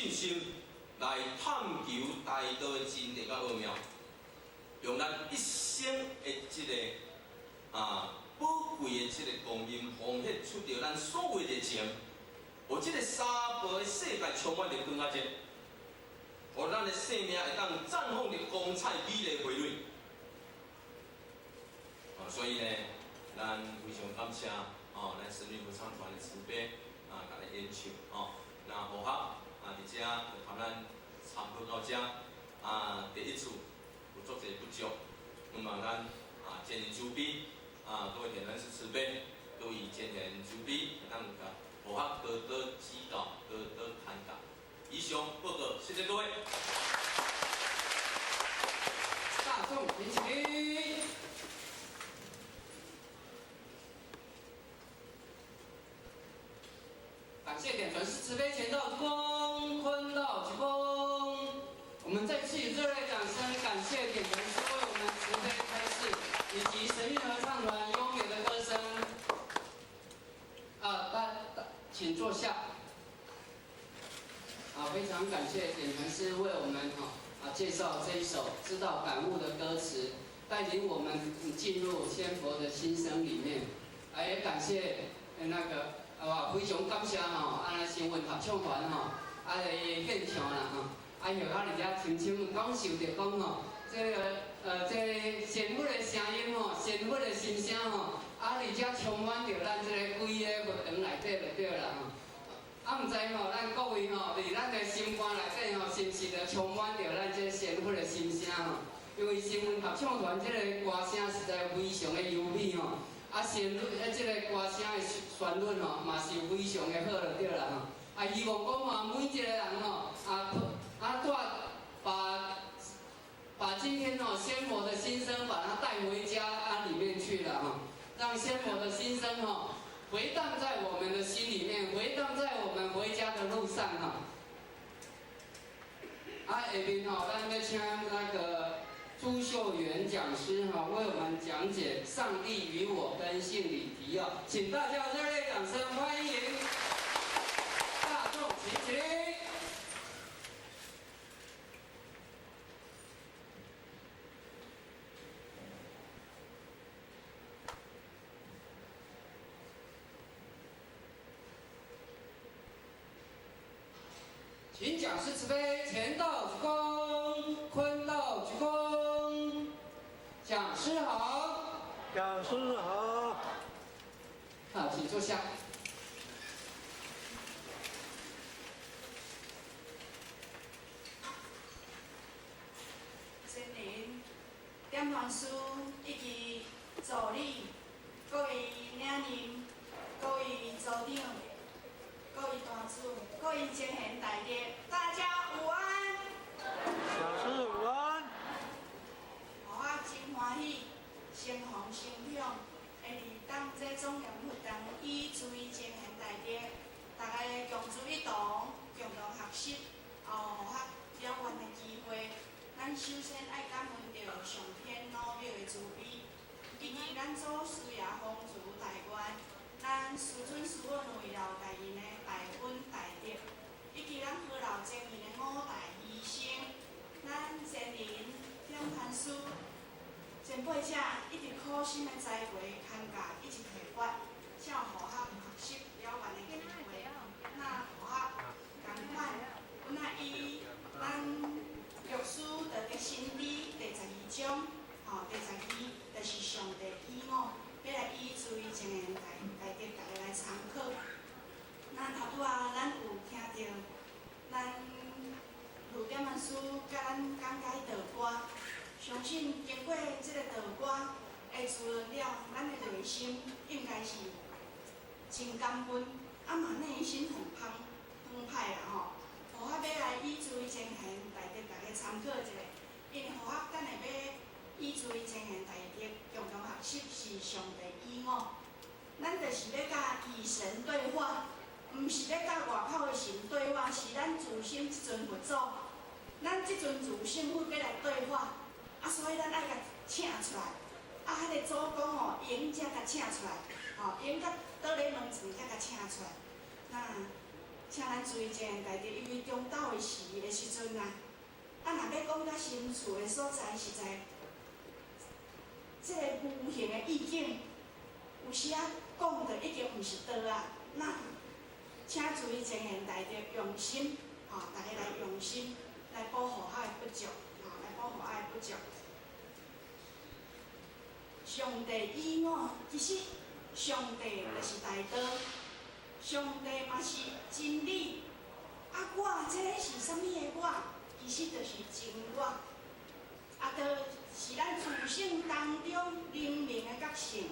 信心來探求大道的真理佮奧妙，用咱一生的這个寶貴的這个光陰，奉獻出著咱所有的熱情，予這个三寶的世界充滿著光仔熱，予咱的生命會當綻放著光彩美麗花蕊。所以呢，咱非常感謝哦，咱神韻合唱團的慈悲啊，共咱演唱哦。那和合啊，佇遮就含咱參考到遮啊，第一次有足濟不足，那麼咱啊，前人慈悲啊，各位點傳師慈悲，各位前人慈悲，會當共和合多多指教，多多看教。以上報告，謝謝各位。大眾齊起。感謝點傳師慈悲前道鞠躬，坤道鞠躬。我們再次以熱烈掌聲，感謝點傳師為我們慈悲開示，以及神韻合唱團優美的歌聲。啊，大大，請坐下。啊，非常感謝點傳師為我們哈介紹這一首知道感悟的歌詞，帶領我們進入仙佛的心聲裡面。啊，也感謝那個。啊，非常感謝吼，啊，咱神韻合唱團吼，啊來獻唱啦吼，啊，予我佇遮深深感受著講吼，這个這个仙佛的聲音吼，仙佛的心聲吼，啊，佇遮充滿著咱這个規个佛堂內底就對啦吼。啊，毋知吼，咱各位吼，佇咱的心肝內底吼，是毋是就充滿著咱這仙佛的心聲吼？因為神韻合唱團這个歌聲實在非常的優美吼。啊，旋律啊，這个歌聲的旋律吼，嘛是非常的好就對啦吼。啊，希望講嘛，每一個人吼，啊，啊，帶把今天吼仙佛的心聲，把它帶回家啊裡面去了哈，讓仙佛的心聲吼回盪在我們的心裡面，回盪在我們回家的路上哈。啊，下面吼，咱欲請那個朱秀元講師哈，為我們講解《上帝與我》跟信理提要，請大家熱烈掌聲歡迎大眾齊起。請講師慈悲，前道鞠躬，坤道鞠躬。講師好，講師好。好，請坐下。尊靈、點傳師以及助理、各位領任、各位組長、各位大主、各位前賢大德，大家午安。講師午安。我真歡喜，承蒙神寵，會佇當這莊嚴佛堂與諸位前賢大德，大家共聚一堂，共同學習，哦，學了願的機會。咱首先愛感恩著上天老廟的慈悲，以及咱祖師爺風慈大願，咱師尊師母兩位老大人的大恩大德，以及咱何老前人的五大犧牲，咱前人點傳師前輩者一直苦心的栽培、看教以及提拔，才予學學習了願的機會。那予學仝款，阮仔以咱律師道德真理第12章，吼，第12就是上帝與我，欲來與諸位前賢大大德逐家來參考。那頭拄仔咱有聽著，咱呂點傳師共咱講解道歌，相信經過這个道歌的滋潤了，咱的內心應該是真感恩，啊嘛內心很澎澎湃啦吼。予我欲來與諸位前賢大德逐家參考一下，因為予我等下欲與諸位前賢大德共同學習是上帝與我，咱就是欲佮與神對話，毋是欲佮外口的神對話，是咱自心這尊佛祖，咱這尊自性佛欲來對話，啊，所以咱愛共請出來，啊，彼个祖公吼，用才共請出來，吼，用佮倒咧門床才共請出來，那。請咱注意一件代誌，因為中晝的時的時陣啊，啊，若欲講較深處的所在，實在，這個無形的意境，有時仔講著已經毋是道啊。那請注意前賢大德用心，吼，逐家來用心來補和學的不足，吼，來補和學的不足。上帝與我，其實上帝就是大道，上帝嘛是真理。啊，我這个是啥物的我？其實就是真我。啊，就是咱自性當中靈明的覺性。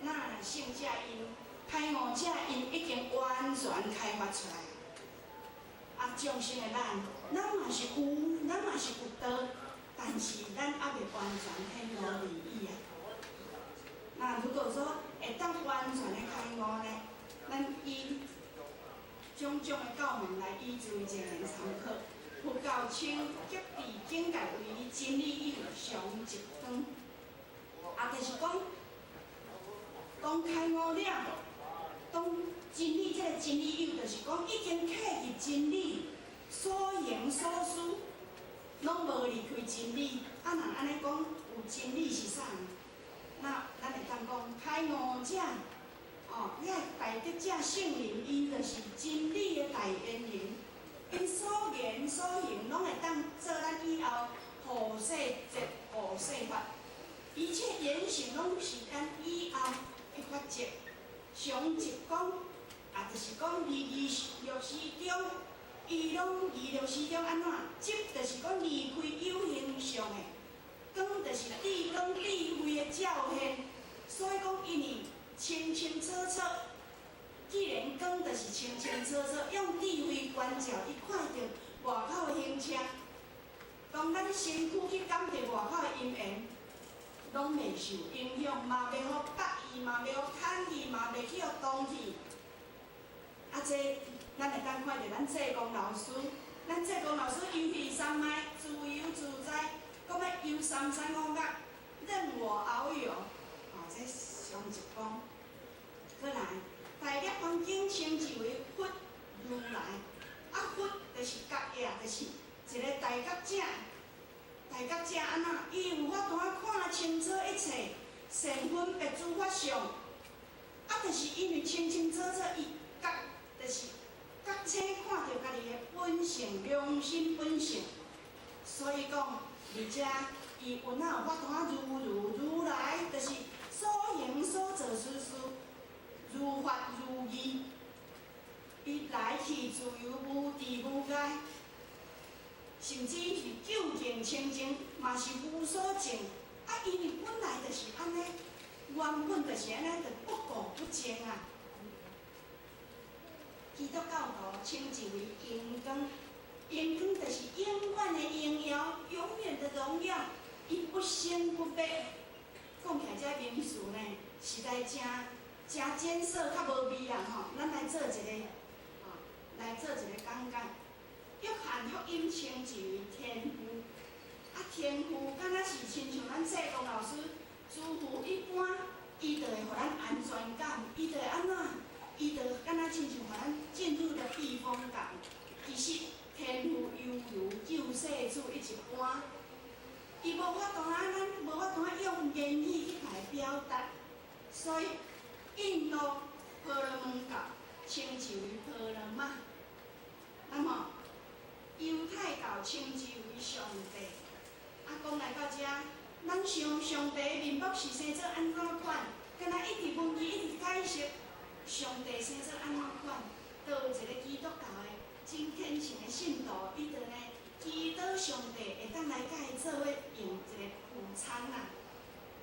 那聖者𪜶開悟者𪜶已經完全開發出來。啊，眾生的咱，咱嘛是有，咱嘛是有道，但是咱猶未完全顯露而已啊。那如果說會當完全的開悟呢？咱以種種的教門來以做前言參考。佛教稱極致境界為真理有常寂光，啊，就是講，當開悟了，當真理這個真理有，就是講已經契入真理，所行所思，攏無離開真理。啊，若按呢講，有真理是啥？那咱會當講開悟者，哦，遐大德者聖人，伊就是真理的代言人。𪜶所言所行，攏會當做咱以後後世節後世法，一切言行攏是咱以後的法則。常寂光，啊，就是講離義六時中，伊攏離六時中按怎？寂就是講離開有形相的，光就是智光智慧的照現。所以講，因為清清楚楚。既然光就是清清楚楚，用智慧觀照，伊看著外口的行車，當咱身軀去感著外口的陰緣，攏袂受影響，嘛袂予縛伊，嘛袂予牽伊，嘛袂去予動去。啊，這咱會當看著咱濟公老師，咱濟公老師遊戲三昧，自由自在，閣欲遊三山五岳，任我遨遊。哦，這常寂光。閣來，大涅槃經稱之為佛如來，啊佛就是覺也，就是一個大覺者。大覺者按怎？伊有法度看清楚一切，善分別諸法相。啊，就是因為清清楚楚，伊覺就是覺醒看著家己的本性、良心本性。所以講，而且伊有哪有法度如如如來，就是所行所做事事。如法如意，伊來去自由，無滯無礙，甚至是究竟清淨，嘛是無所證。啊，因為本來就是按呢，原本就是按呢，就不垢不淨啊。基督教徒稱之為榮光，榮光就是永遠的榮耀，永遠的榮耀，伊不生不滅。講起來這名詞呢，實在誠誠艱澀，較無味啦吼。咱來做一個，吼，來做一個講解。約翰福音稱之為天父，啊，天父敢若是親像咱濟公老師囑咐一般，伊就會予咱安全感，伊就會按怎？伊就敢若親像予咱進入了避風港。其實天父猶如救世主一般，伊無法度啊，咱無法度用言語去來表達，所以印度婆羅門教稱之為婆羅瑪，那麼猶太教稱之為上帝。啊，講來到遮，咱想上帝的面目是生做按怎款？敢若一直問伊，一直解釋上帝生做按怎款？就有一個基督教的真虔誠的信徒，伊就呢祈禱上帝會當來佮伊做伙用一個午餐啊！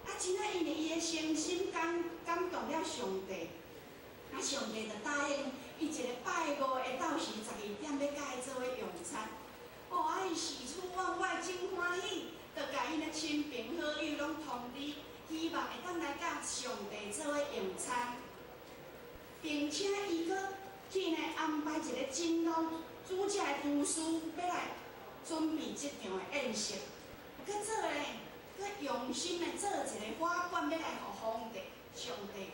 啊，真正因為伊的誠心感感動了上帝，啊，上帝就答應伊一個拜五下晝時12點欲佮伊做伙用餐。哦，啊，伊喜出望外，真歡喜，就共𪜶的親朋好友攏通知，希望會當來佮上帝做伙用餐，並且伊閣去呢安排一個真老煮食的廚師，欲來準備這場的宴席，閣做咧，閣用心的做一個花冠，欲來予皇帝、上帝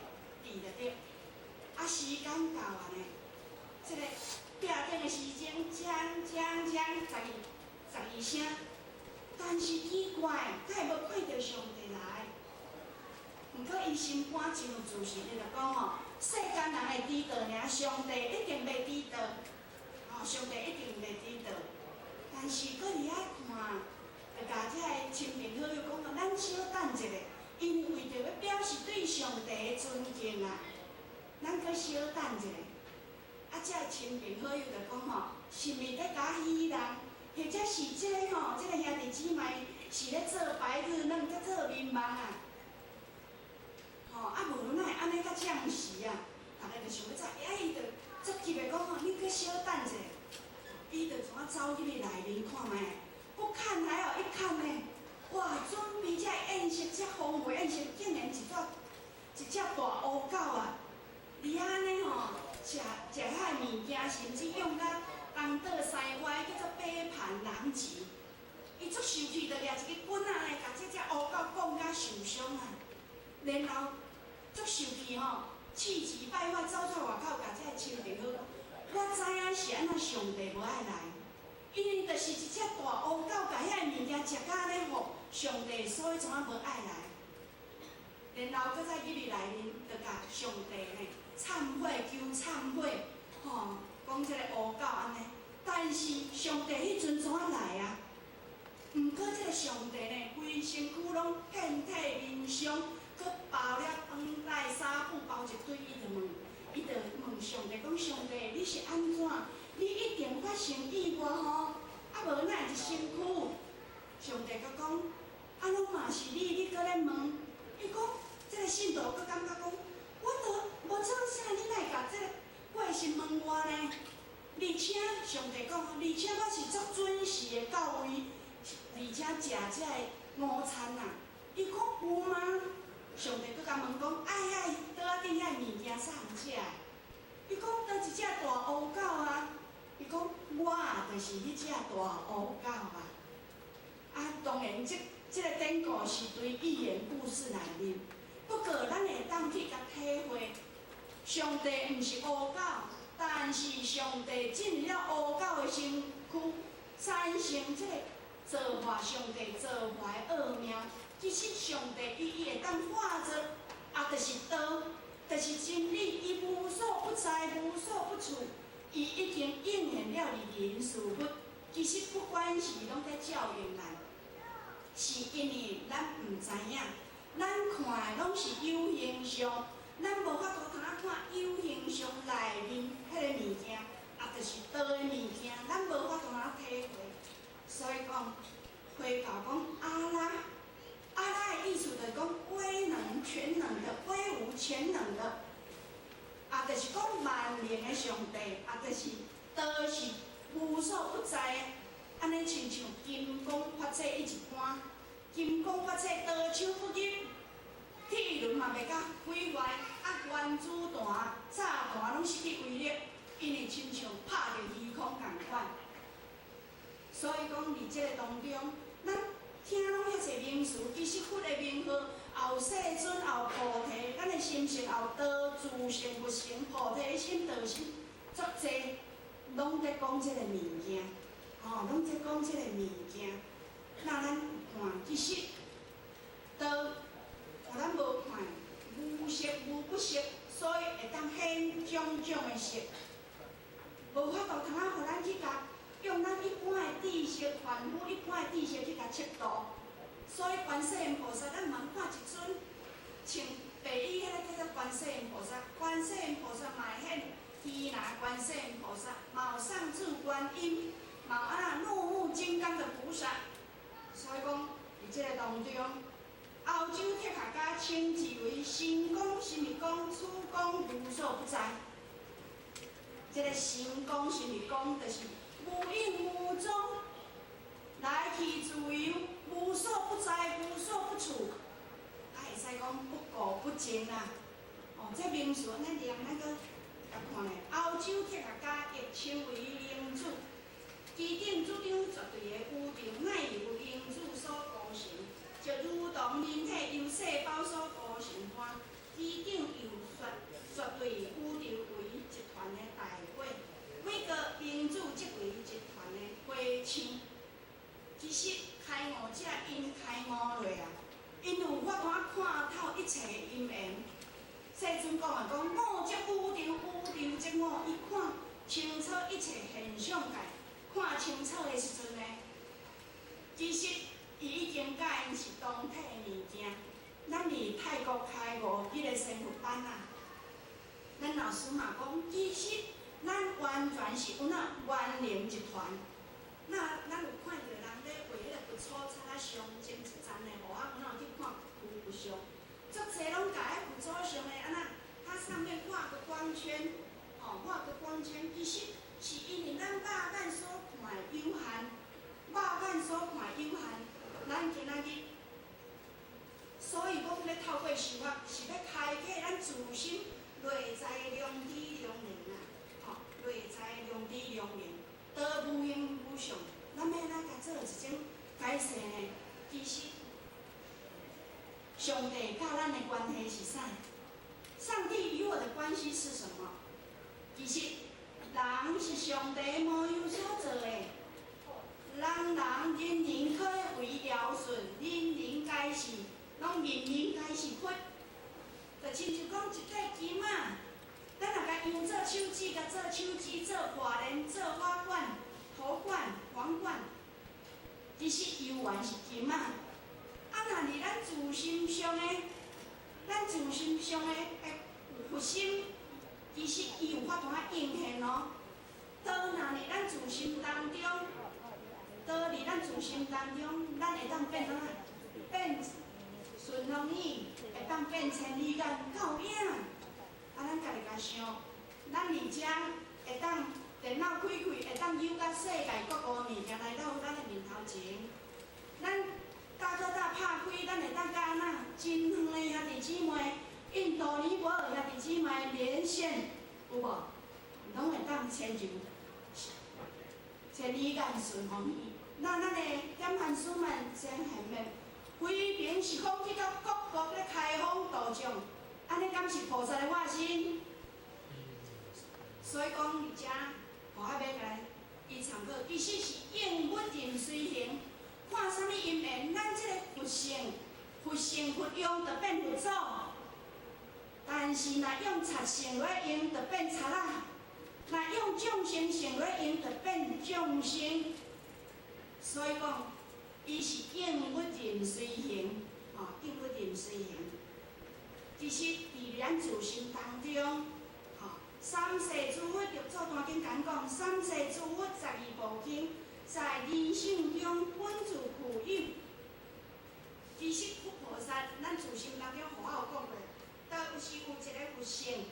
佇著對。啊，時間到啊呢，這個壁頂的時鐘，鏘鏘鏘，12、12聲。但是奇怪，敢會無看著上帝來？毋過伊心肝真有自信，伊就講吼，世間人會遲到爾，上帝一定袂遲到。吼，上帝一定袂遲到。但是閣佇遐看，就共這个親朋好友講啊，咱小等一下，因為為著欲表示對上帝的尊敬啊，咱閣小等一下。啊，這個親朋好友就講吼，是毋是咧共戲人？或者是這个吼，這个兄弟姊妹是咧做白日夢，在做眠夢啊？吼，啊無哪會按呢較暫時啊？逐个就想欲走，啊伊就足急的講吼，你閣小等一下。伊就怎啊走入去內面看覓，不看還好，一看呢，哇！準備這宴席，這豐富宴席，竟然一隻大烏狗啊！佇遐呢吼，食食遐物件，甚至用甲東倒西歪，叫做杯盤狼藉。伊足生氣，就掠一个棍仔呢，共這隻烏狗摃甲受傷啊！然後足生氣吼，氣急敗壞，走出外口，共這个親朋好友講：我知影是按怎上帝無愛來，因為就是一隻大烏狗，共遐个物件食甲按呢吼，上帝所以怎啊無愛來。然後閣再入去內面，就共上帝呢懺悔求懺悔，吼，講這個烏狗按呢。但是上帝彼陣怎啊來啊？毋過這個上帝呢，規身軀攏遍體鱗傷，閣包了飯袋紗布包一堆，伊就問上帝講：上帝，你是按怎？你一定發生意外吼？啊無哪會一身軀？上帝閣講：啊，攏嘛是你，你閣咧問？伊講，這個信徒閣感覺講，我都無做啥，你哪會共這個怪事問我呢？而且上帝講，而且我是足準時的到位，而且食這个午餐啊。伊講有嗎？上帝閣共問講，愛愛桌仔頂遐物件啥人食的？伊講佗一隻大烏狗啊！伊講我就是彼隻大烏狗啊！啊，當然這个典故是佇寓言故事內面，不過咱會當去共體會，上帝毋是烏狗，但是上帝進入了烏狗的身軀，產生這個造化上帝造化的奧妙。其實上帝伊會當化做，啊，就是道，就是真理，伊無所不在，無所不處，伊已經應驗了佇人事物。其實不管是攏在照應咱，是因為咱毋知影，咱看的攏是有形相，咱無法度通看有形相內面彼个物件，啊，就是道的物件，咱無法度通體會。所以講，回教講阿拉，阿拉的意思就是講威能全能的，威武全能的，啊，就是講萬能的上帝，啊，就是道是無所不在的，按呢親像金剛法界伊一般，金剛法界刀槍不入，鐵輪嘛袂共毀壞，啊，原子彈、炸彈攏失去威力，因為親像拍著虛空仝款。所以講，佇這个當中，咱聽攏遐濟名詞，其實佛的名號，也有世尊，也有菩提，咱的心性也有道、自性、佛性、菩提心、道心，足濟，攏佇講這个物件，吼，攏佇講這个物件。那咱看，其實道，予咱無看，無色無不色，所以會當顯種種的色，無法度通啊，予咱去共用咱一般的知識、凡夫一般的知識去共測度。所以觀世音菩薩，咱茫看一尊，像白衣彼個叫做觀世音菩薩，觀世音菩薩嘛會顯痞拿觀世音菩薩，嘛有上智觀音，嘛有按怎怒目金剛的菩薩。所以講，佇這个當中，歐洲哲學家稱之為神光，是毋是講此光無所不在？這个神光是毋是講，就是無影無蹤，來去自由，無所不在，無所不處，啊，會使講不垢不淨啦。哦，這名詞咱念咱閣共看咧。歐洲哲學家亦稱為靈子，其頂主張絕對的宇宙乃由靈子所構成，就如同人體由細胞所構成般，其頂由絕對宇宙為一團的大火。每個 𪜶有法度看透一切因緣。世尊講啊，講我則宇宙，宇宙則我，伊看清楚一切現象界，看清楚的時陣呢，其實伊已經佮𪜶是同體的物件。咱佇泰國開5日的仙佛班啊，咱老師嘛講，其實咱完全是有那萬靈一團。那咱有看著人咧畫彼個佛祖擦仔像，前一層的，予我有哪有去看佛像？足濟攏共彼佛祖像的按怎？它上面畫個光圈，吼，畫個光圈，其實是因為咱肉眼所看的有限，肉眼所看的有限，咱今仔日，所以講欲透過修學，是欲開啟咱自身內在的良知良能啊，吼，內在的良知良能，道無形無相，咱欲按怎共做一種解釋呢？其實，上帝佮咱的關係是啥？上帝與我的關係是什麼？其實，人是上帝模樣所造的，人人人人可為堯舜，人人皆是，攏人人皆是佛。就親像講一塊金仔，咱若共用做手指，共做手指，做破鏈，做花冠、頭冠、皇冠，其實猶原是金仔。啊，若佇咱自心上的，咱自心上的有佛心，其實伊有法度仔應現哦。道若佇咱自心當中，道佇咱自心當中，咱會當變怎？變順風耳，會當變千里眼，敢有影？啊，咱家己共想，咱佇遮會當電腦開開，會當有佮世界各國物件來到咱的面頭前。咱大哥大拍開，咱會當佮按怎？真遠的兄弟姊妹，印度尼泊爾兄弟姊妹連線，有無？攏會當親像千里眼順風耳。那咱的點傳師們、先賢們，飛平時空去到各國咧開放道場，按呢敢是菩薩的化身？所以講佇遮，我還欲共伊參考，其實是應物任隨形，看啥物因緣，咱這個佛性、佛性佛用就變佛祖。但是若用賊性來用，就變賊仔；若用眾生性來用，就變眾生。所以講，伊是應物任隨形，吼，應物任隨形。其實佇咱自心當中，吼，三世諸佛六祖壇經講講，三世諸佛十二部經，在人性中本自具有。其實佛菩薩，咱自心當中，予我有講過，都是有一个佛性，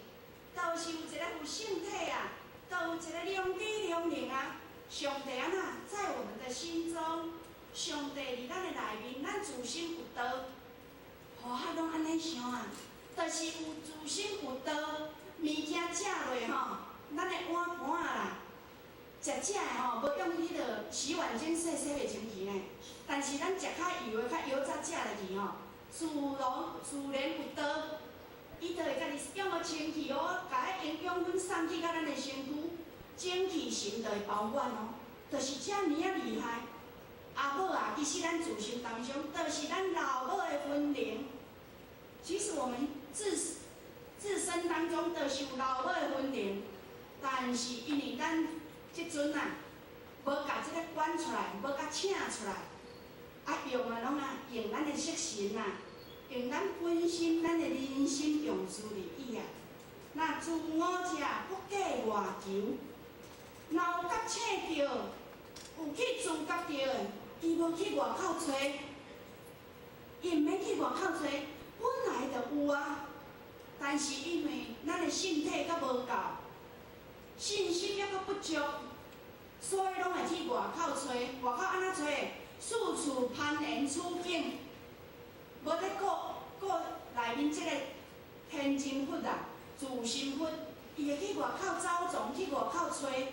都是有一个佛性體啊，都有一個良知良能啊。上帝按怎在我們的心中，上帝佇咱的內面，咱自心有道，予我攏按呢想啊，就是有自心有道，物件食落吼，咱的碗盤仔啦，食食的吼，無用彼个洗碗精洗洗袂清氣呢。但是咱食較油的、較油炸食落去吼，自然自然有道，伊就會家己用予清氣哦，共彼營養分送去到咱的身軀，精氣神就會飽滿哦，就是遮爾仔厲害。阿母啊，其實咱自心當中，就是咱老母的魂靈。其實我們自身當中，就是有老母的魂靈，但是因為咱這陣啊，無共這个趕出來，無共請出來，啊用啊攏啊用咱的色身啊，用咱本身咱的人心用事入去啊。若自我者不計外求，若有覺醒著，有去自覺著的，伊無去外口揣，伊毋免去外口揣，本來就有啊。但是因為咱的信體閣無夠，信心猶閣不足，所以攏會去外口揣，外口按怎揣？四處攀緣處境，無咧顧顧內面這个天真佛啊，自心佛，伊會去外口走傱，去外口揣。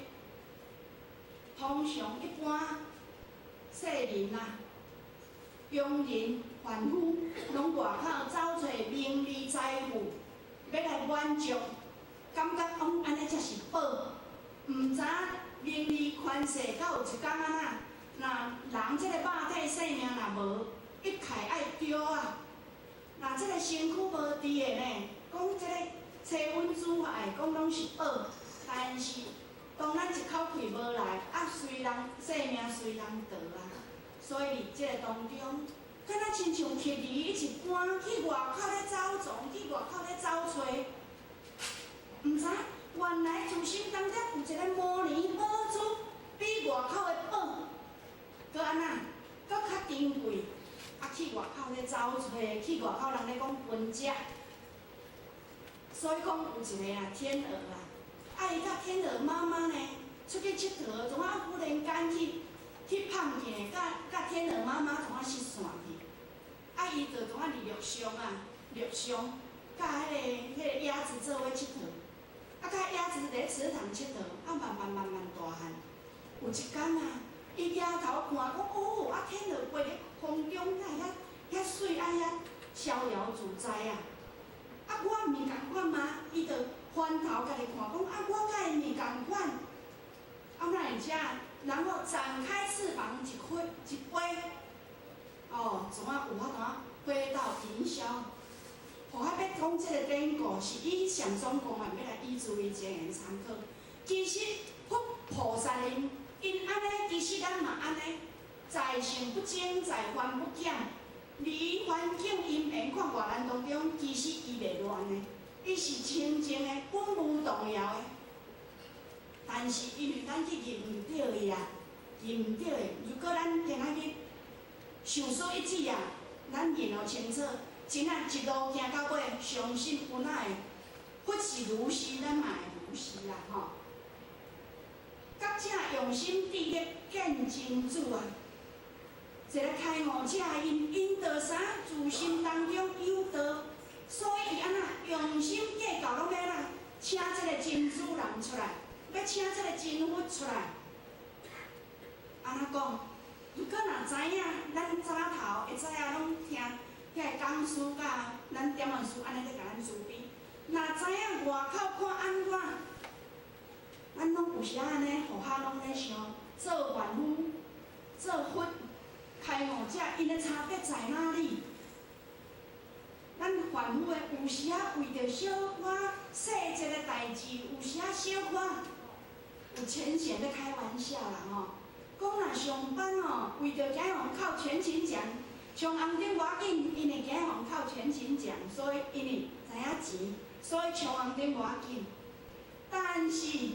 通常一般世人啊，庸人凡夫，攏外口走揣名利財富，欲來滿足，感覺講按呢才是寶，毋知影名利權勢，到有一工按怎？若人這个肉體性命若無，一概愛丟啊！若這个身軀無治的呢，講這个妻阮子愛，講攏是寶，但是當咱一口氣無來，啊，隨人性命隨人逃啊。所以佇這个當中，敢若親像乞兒一般去外口咧走傱，去外口咧走揣，毋知原來自心當中有一个摩尼寶珠，比外口的寶，閣按怎，閣較珍貴。啊，去外口咧走揣，去外口人咧講分食。所以講有一个啊天鵝啊，啊伊佮天鵝媽媽呢出去𨑨迌，怎啊忽然間去碰見，佮天鵝媽媽怎啊失散去？啊，伊就怎啊佇陸上啊，陸上佮彼個鴨子做伙𨑨迌，啊，佮鴨子佇咧池塘𨑨迌，啊慢慢慢慢大漢。有一工啊，伊舉頭看，講哦，啊天鵝飛咧空中，哪會遐遐媠啊遐逍遙自在啊！啊，我毋是仝款嗎？伊就翻頭家己看，講啊，我佮伊毋是仝款。啊，哪會遮？然後展開翅膀一飛一飛，哦，怎啊有法度飛到雲霄？予我欲講這个典故，是以上總公案欲來以諸位前緣參考。其實佛菩薩𪜶𪜶按呢，其實咱嘛按呢，在聖不增，在凡不減。離環境因緣看外難當中，其實伊袂亂的，伊是清淨的，本無動搖的。但是因為咱去認毋著伊啊，認毋著伊。如果咱今仔日想說一指啊，咱認予清楚，真啊一路行到尾，相信有哪會佛是如是，咱嘛會如是啦吼。覺者用心智力見真主啊！一個開悟者，𪜶𪜶著啥？自心當中有道，所以伊按怎用心計較，攏欲按怎請這個真主人出來，欲請這個真佛出來。按怎講？如果若知影，咱早頭會知影攏聽遐个講師佮咱點完師按呢咧共咱慈悲。若知影外口看按怎，咱攏有時按呢，予較攏咧想做凡夫、做佛、開悟者，𪜶的差別在哪裡？咱凡夫的有時仔為著小可細節的代誌，有時仔小可有淺顯咧開玩笑啦吼。講若上班吼，為著驚予人扣全勤獎，衝紅燈無要緊，𪜶會驚予人扣全勤獎，所以因為知影錢，所以衝紅燈無要緊。但是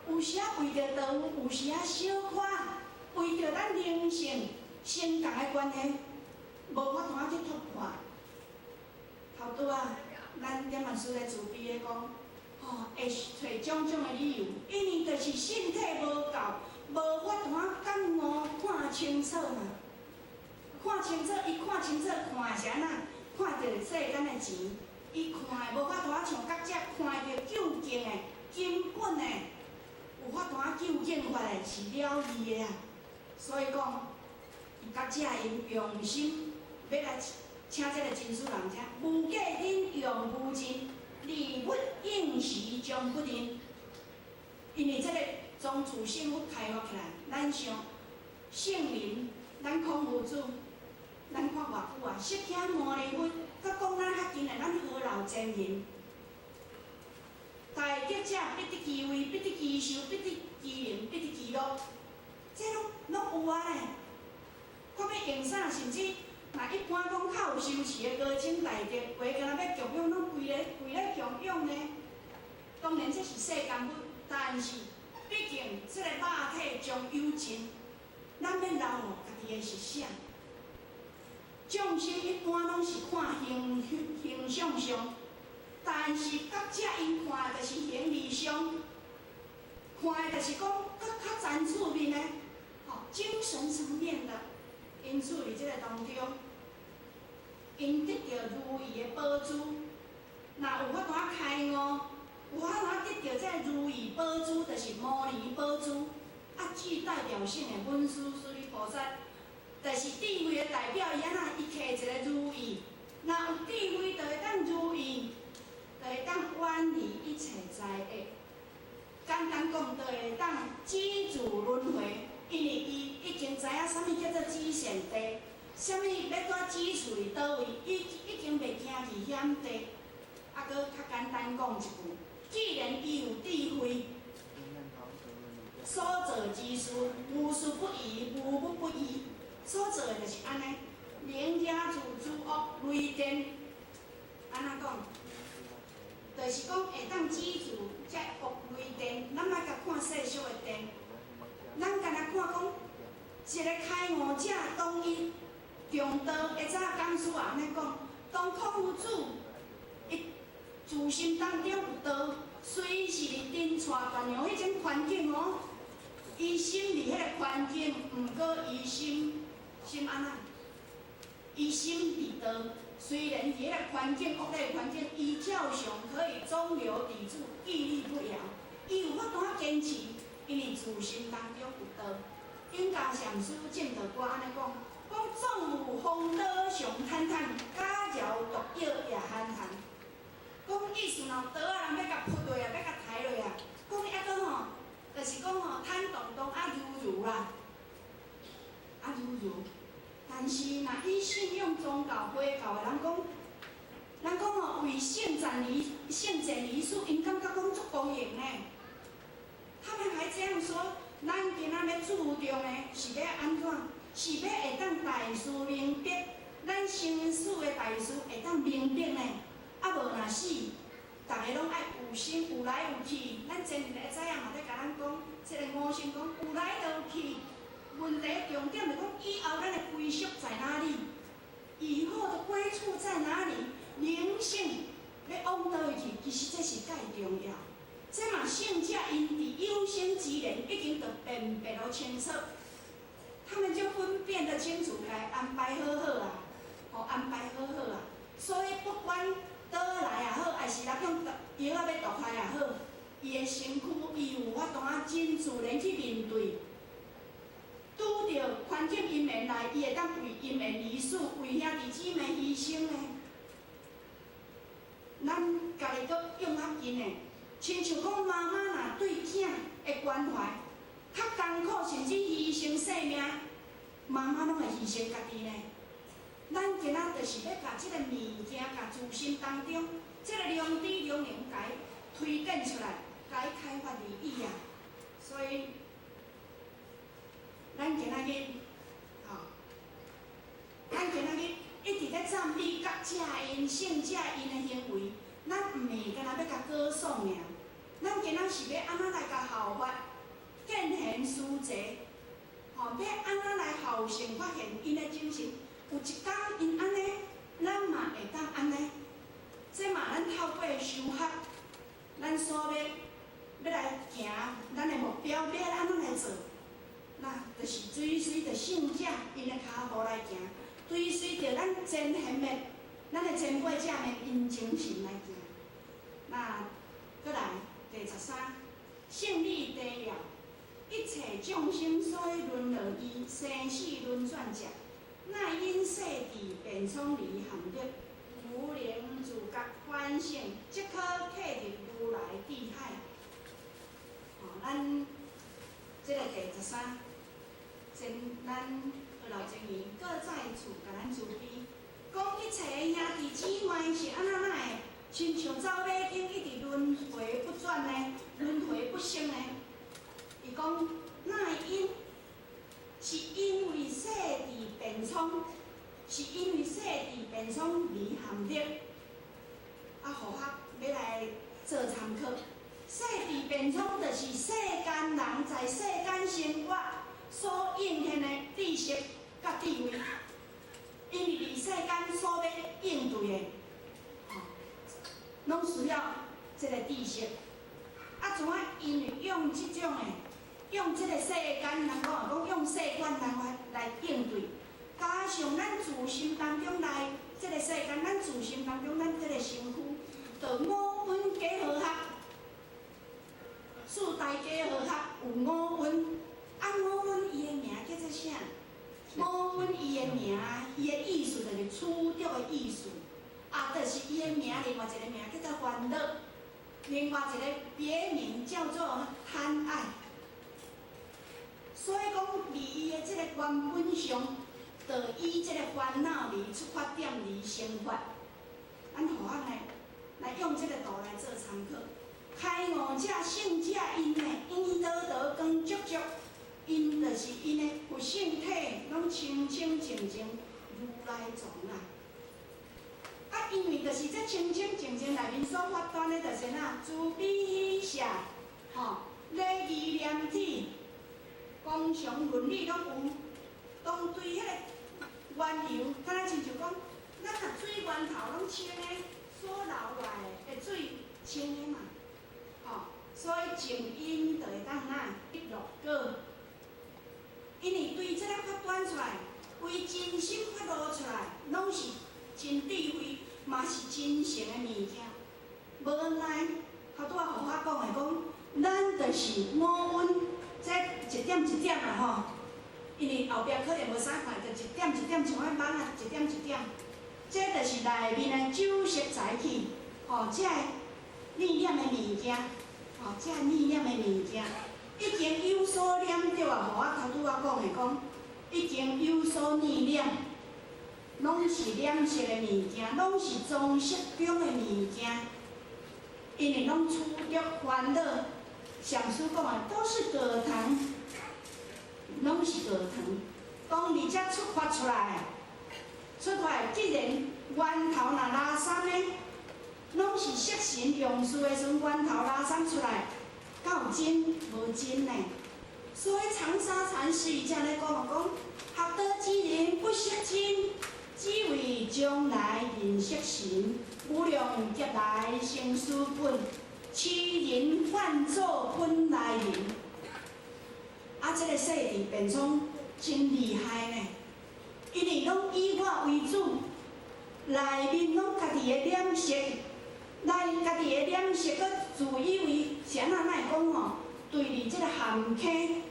有時仔為著道，有時仔小可為著咱靈性相仝的關係，無法度去突破。頭拄仔，咱點完師咧慈悲咧講，吼，會揣種種的理由，因為就是身體無夠，無法度感悟看清楚嘛。看清楚，伊看清楚，看的是按怎？看著世間的錢，伊看的無法度像覺者看著究竟的根本的，有法度究竟法的是了義的啊。所以講，覺者𪜶用心欲來請這個真主人遮，無過忍用無盡，離物應時將不認。因為這個從自性佛開發起來，咱想聖人，咱孔夫子，咱看偌久啊，釋迦牟尼佛，閣講咱較近的，咱何老前人，大德者必得其位，必得其壽，必得其能，必得其樂，這攏有啊咧。看欲用啥，甚至若一般講較有修持的高僧大德，話敢若欲供養，攏規个規咧供養呢。當然這是世間佛，但是畢竟這個肉體終有盡，咱欲留予家己的是啥？眾生一般攏是看形象上，但是覺者𪜶看的就是形而上，看的就是講閣較層次面的，吼，精神層面的。因此，佇這個當中，𪜶得著如意的寶珠，若有法度開悟，有法度得著這個如意寶珠，就是摩尼寶珠，啊，具代表性的文殊師利菩薩，就是智慧的代表。伊按怎？伊摕一個如意，若有智慧，就會當如意，就會當遠離一切災厄。簡單講，就會當止住輪迴，因為伊已經知影啥物叫做止善地，啥物欲蹛止處佇佗位，伊已經袂驚去險地。啊，閣較簡單講一句，既然伊有智慧，所做之事，無事不宜，無物不依。所做的就是按呢，能遮住諸惡雷電，按怎講？就是講會當止住這惡雷電，咱莫共看世俗的電，咱干焦看講一个開悟者，當伊中道，會早講師也按呢講，當孔夫子伊自心當中有道，隨時佇震掣斷陽彼種環境哦，伊心佇彼个環境，毋過伊心心按怎？伊心佇道，雖然佇彼个環境惡劣環境，伊照常可以中流砥柱，屹立不搖。伊有法度仔堅持，因為自心當中有道。永嘉禪師證道歌按呢講，講縱有風刀常坦坦，假饒毒藥也憨憨。講意思若有刀仔人欲共噗落啊，欲共刣落啊，講抑閣吼，就是講吼坦蕩蕩啊如如啦，啊如如。但是若以信仰宗教、回教的人講，人講吼為聖戰而聖戰而死，𪜶感覺講足光榮呢。他們還這樣說，咱今仔欲注重的是欲按怎？是欲會當大事明白，咱生死的大事會當明白呢？啊無若死，逐个攏愛有生有來有去。咱前日會知影嘛，咧共咱講，這个五行講有來就有去。問題重點就講，以後咱的歸宿在哪裡？以後的歸處在哪裡？靈性欲往佗位去？其實這是蓋重要。這嘛聖者𪜶佇有生之年已經就辨別予清楚，他們就分辨得清楚，共安排好好啊，吼安排好好啊。所以不管倒來也好，還是人用藥仔欲毒害也好，伊的身軀伊有法度仔真自然去面對。拄著環境因緣來，伊會當為因緣而死，為兄弟姊妹犧牲呢。咱家己閣用較近的，親像講媽媽若對囝的關懷較艱苦，甚至犧牲性命，媽媽攏會犧牲家己呢。咱今仔就是欲共這个物件，共自心當中，這个良知良能共伊推展出來，共伊開發而已啊。所以，咱今仔日，吼，咱今仔日一直咧讚美覺者𪜶聖者𪜶的行為，咱毋是干焦欲共歌頌爾，咱今仔是欲按怎來共效法，見賢思齊，吼，欲按怎來效成發現𪜶的精神。有一工𪜶按呢，咱嘛會當按呢。這嘛咱透過修學，咱所欲欲來行，咱的目標欲按怎來做？那就是追隨著聖者𪜶的跤步來行，追隨著咱前賢的、咱的前輩者們𪜶精神來行。那閣來第13，勝理提要，一切眾生所以淪落於生死輪轉者，乃因細智辯聰而陷入，無能自覺反省，即可契入如來智海。吼，咱這个第13，前咱學老前言，閣再次共咱慈悲，講一切兄弟姊妹是按怎哪會，親像走馬燈一直輪迴不轉呢？輪迴不息呢？伊講乃因是因為細智辯聰，是因為細智辯聰而陷入，啊，互學欲來做參考。細智辯聰就是世間人在世間生活所應現的知識佮智慧，因為佇世間所欲應對的，吼，攏需要這個知識。啊，怎啊？因為用這種的，用這個世間人講講用世間人來應對，加上咱自心當中來這個世間，咱自心當中咱這個身軀，就五蘊假和合，四大假和合有五蘊，啊五蘊伊的名叫做啥？五蘊伊的名，伊的意思就是取著的意思，啊，就是伊的名，另外一个名叫做煩惱，另外一個別名叫做貪愛。所以講，佇伊的這个原本上，就以這个煩惱離出發點而生發。咱互學呢，來用這个圖來做參考。開悟者、聖者，𪜶呢，圓道道光足足，𪜶就是𪜶的佛性體，攏清清淨淨如來藏啊。啊，因為就是這清清淨淨內面所發端的，就是哪慈悲喜捨，吼，禮義廉恥，光常倫理攏有，當對彼個緣由，敢若親像講，咱若水源頭攏清的，所流落來的水清的嘛，吼，所以淨因就會當哪得樂果。因為對這个發端出來，為真心發露出來，攏是真智慧，嘛是真誠的物件。無奈，頭拄仔予我講的講，咱就是五蘊，這一點一點啊吼。因為後壁可能無啥看，就一點一點像按網仔，一點一點。這就是內面的酒色財氣，吼，這个念念的物件，吼，這个念念的物件，已經有所念著啊！予我頭拄仔講的講，已經有所念念，攏是染色的物件，攏是裝飾中的物件，因為攏取著煩惱。禪師講的都是果糖，攏是果糖。當佇遮出發出來，出發既然源頭若垃圾呢，攏是色神用事的時陣，源頭垃圾出來，敢有真無真呢？所以長沙禪師伊才咧講講，學道之人不識真，只為將來認識神，無量劫來生死本，痴人幻作本來人。啊，這个世智辯聰真厲害呢，因為攏以我為主，內面攏家己的臉色，來家己的臉色，閣自以為是按怎哪會講吼？對佇這个陷坑，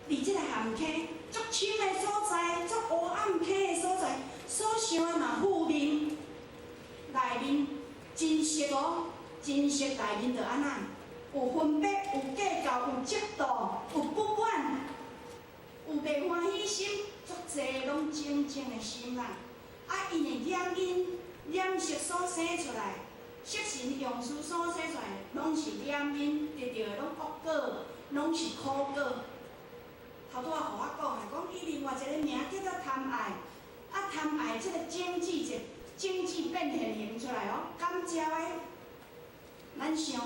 佇這个陷坑足深的所在，足黑暗坑的所在，所想的嘛負面，內面真實哦，真實內面就按怎？有分別，有計較，有嫉妒，有不滿，有袂歡喜心，足濟攏種種的心啦。啊，𪜶的染因、染色所生出來，色神用事所生出來，攏是染因，得著的攏惡果，攏是苦果。頭拄仔予我講的，講伊另外一个名叫做貪愛，啊貪愛這个種子一種子變現形出來哦，感召的，咱想。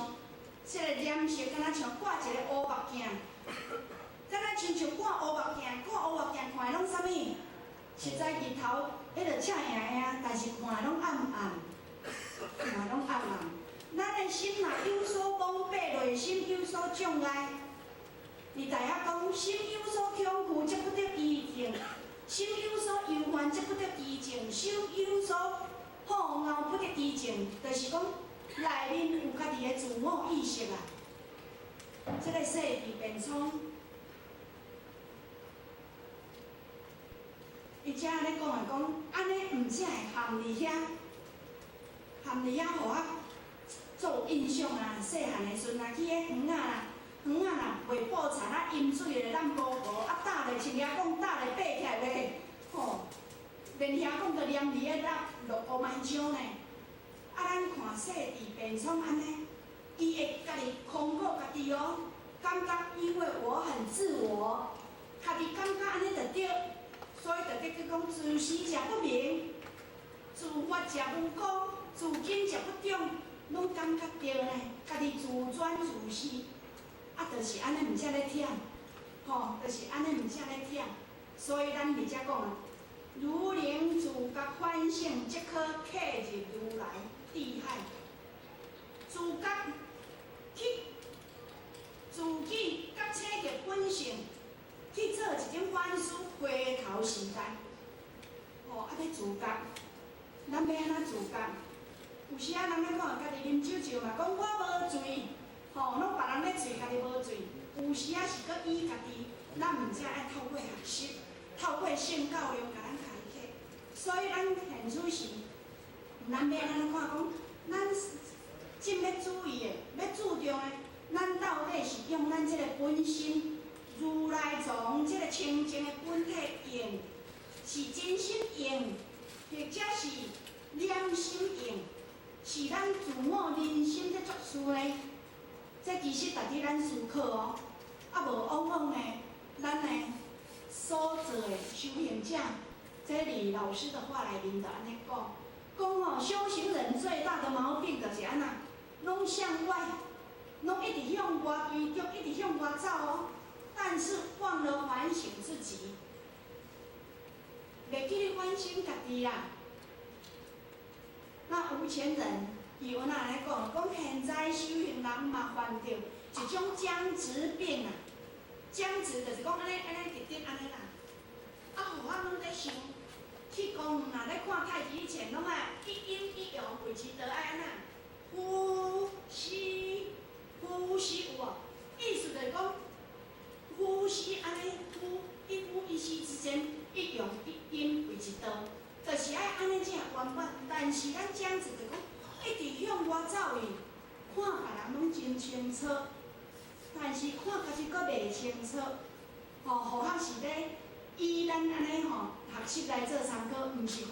這个臉色敢若像掛一個烏目鏡，敢若親像掛烏目鏡，掛烏目鏡看的攏啥物？實在日頭彼個赤影影，但是看的攏暗暗，看的攏暗暗。咱的心若有所蒙蔽，內心有所障礙，佇大學講，心有所恐懼，則不得其靜；心有所憂患，則不得其靜；心有所好傲，不得其靜。就是講，內面有家己的自我意識啊。這个世智辯聰，伊才咧講的講，按呢毋才會陷佇遐，陷佇遐，予我做印象啊。細漢的時陣啊，去彼園仔啦，園仔若袂布田啊，淹水咧，咱無無啊，搭咧，親兄講搭咧爬起來袂，吼，連兄講都黏佇彼落落烏麥漿呢。啊，咱看世智辯聰按呢，伊會家己空過家己哦，感覺因為我很自我，家己感覺按呢就對，所以就叫做講自時者不明，自法者無辜，自根者不長，攏感覺對呢，家己自轉自是，啊，就是按呢毋才咧忝，吼，就是按呢毋才咧忝，所以咱佇遮講啊，如能自覺反省，則可契入如來智海。自覺去自己覺醒著本性，去做一種反思，回頭是岸。吼，啊，欲自覺，咱欲按怎自覺？有時仔人咧看家己啉酒酒嘛，講我無醉，吼，攏別人咧醉，家己無醉。有時仔是閣以家己，咱毋才愛透過學習，透過聖教育共咱開啟。所以咱現此時，咱欲按怎看講，咱真欲注意的，欲注重的，咱到底是用咱這个本心如來藏這个清淨的本體用，是真心用，或者是良心用，是咱自我人心咧作事呢？這其實值得咱思考哦。啊，無往往呢，咱呢所做的修行者，這裡老師的話內面就按呢講，講哦，修行人最大的毛病就是按怎，攏向外，攏一直向外追逐，一直向外走哦，但是忘了反省自己，袂記咧反省家己啦。那吳前人伊有哪來講？講現在修行人嘛犯著一種僵直病啊！僵直就是講按呢按呢直直按呢啦。啊，予我攏咧想，去公園若咧看太極拳，攏愛一陰一陽維持著愛按怎？呼吸，呼吸有無？意思就是講，呼吸按呢呼，一呼一吸之間，一陽一陰維持道，就是愛按呢才會圓滿。但是咱僵直就講，一直向外走去，看別人攏真清楚，但是看家己閣袂清楚。吼，予學是咧以咱按呢吼學習來做參考，毋是予學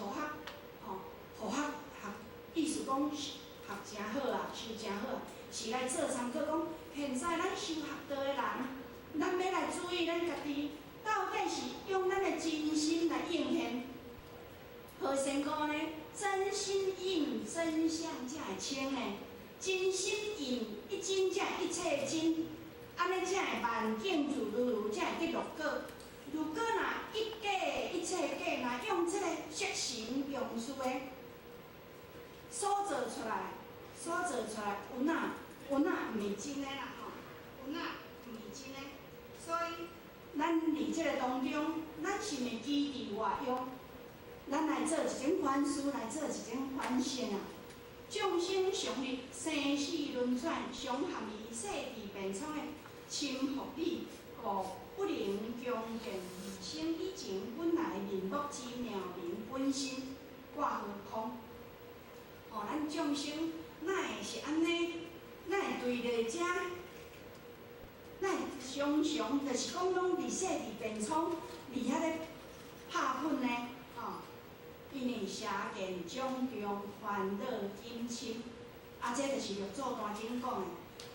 吼，予學學意思講學誠好啊，修誠好啊，是來做參考講，現在咱修學道的人，咱欲來注意咱家己，到底是用咱的真心來應現，何仙姑呢？真心應真相才會清呢，真心應一真才會一切真，按呢才會萬境自如如，才會得樂果。如果若一假一切假，若用這個色神用事的所做出來，所做出來有哪有哪毋是真的啦吼，有哪毋是真的。所以咱佇這個當中，咱是毋是基佇外用？咱來做一種反思，來做一種反省啊！眾生常歷生死輪轉，常陷於世智辯聰的深覆裡，故不能強見自性以前本來面目之妙明本身，掛虛空。吼，咱眾生哪會是按呢？哪會對咧遮？哪會常常就是講攏佇世智辯聰，佇遐咧拍噴呢？吼，因為邪見種種，煩惱金深，啊，這就是六祖壇經講的。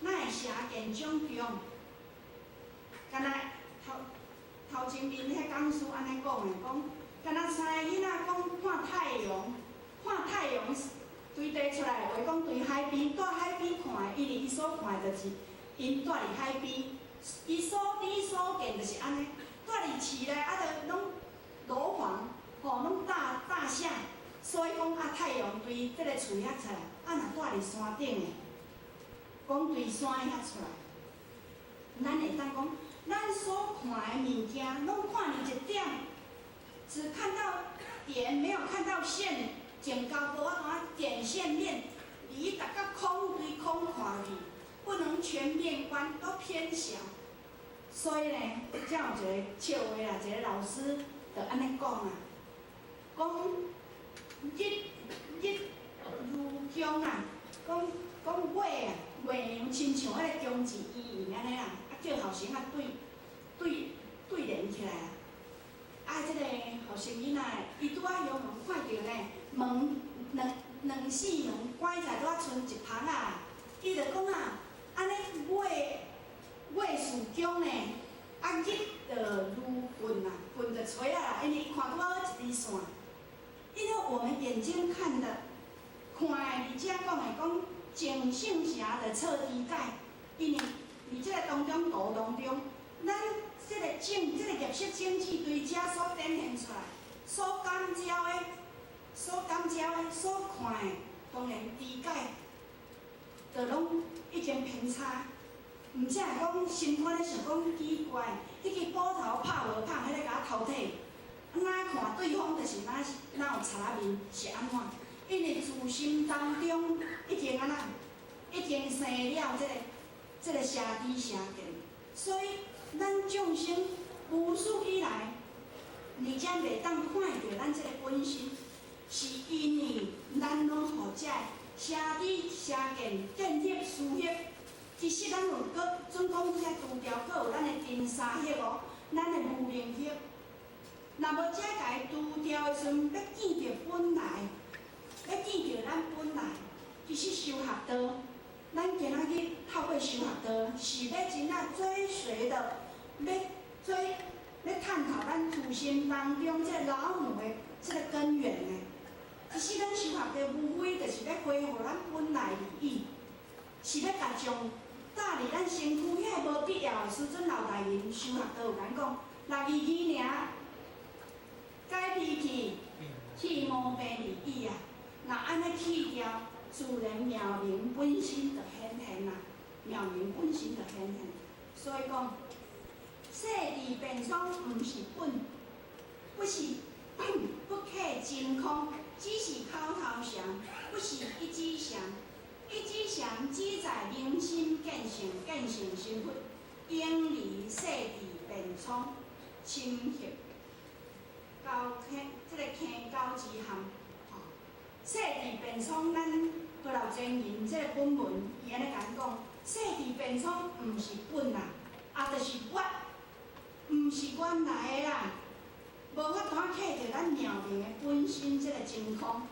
哪會邪見種種？敢若頭頭前面彼講師按呢講的，講敢若三个囡仔講看太陽，看太陽對地出來的話，講對海邊，蹛海邊看的，因為伊所看的就是𪜶蹛佇海邊，伊所知所見就是按呢，蹛佇市內啊，就攏樓房，吼，攏大大廈，所以講啊，太陽對這个厝遐出來，啊，若蹛佇山頂的，講對山遐出來，咱會當講，咱所看的物件，攏看佇一點，只看到點，沒有看到線，前後無法度點線面，離逐個空對空看去，不能全面觀，都偏小。所以呢，才有一個笑話啦，一個老師就按呢講啊，講日日如弓啊，講講月啊，月娘親像彼个弓箭圓圓按呢啦，啊叫學生啊對對對連起來啊。啊，這個學生囡仔，伊拄仔遙遠看著呢，門兩兩扇門關起來，拄仔賰一篷仔，伊就講啊，按呢月月似弓呢，啊日就如棍啊，棍就錘仔啦，因為伊看拄仔好一支線。因為我們眼睛看的，看的佇遮講的講，淨性邪就錯知解，因為佇這個當中圖當中，咱這個種，這個業識種子對遮所展現出來，所感召的、所感召的、所看的，當然知解，就攏已經偏差。毋才會講心肝咧想講奇怪，彼支斧頭拍無拍，彼个共我偷提，哪看對方就是哪哪有賊仔面是按怎？因為自心當中已經按怎，已經生了這個這個邪知邪見，所以咱眾生無始以來，而且袂當看會著咱這個本心，是因為咱攏予這邪知邪見見惑思惑。其實咱有閣準講這拄條，閣有咱的塵沙惑哦，咱的無明惑，若若無這共伊除掉的時陣，欲見著本來，欲見著咱本來。其實修學道，咱今仔日透過修學道，是欲真正追隨的，欲追，欲探討咱自心當中這老母的這個根源呢。其實咱修學道無非就是欲恢復咱本來利益，是欲共將搭佇咱身軀遐無必要的。師尊老大人修學道有共講，六二二爾，改脾氣，去毛病利益啊！若按呢去掉，自然妙明本身就顯現啦，妙明本身就顯現。所以講，世智辯聰毋是本，不是不契真空，只是口頭禪，不是一指禪。一指禪只在明心見性，見性成佛，永離世智辯聰，深入高坑，這個坑溝之陷。吼，世智辯聰，咱高老真言這個本文，伊按呢共講，世智辯聰毋是本啦，啊，就是我，毋是原來的啦，無法度契著咱妙明的本身這個真空。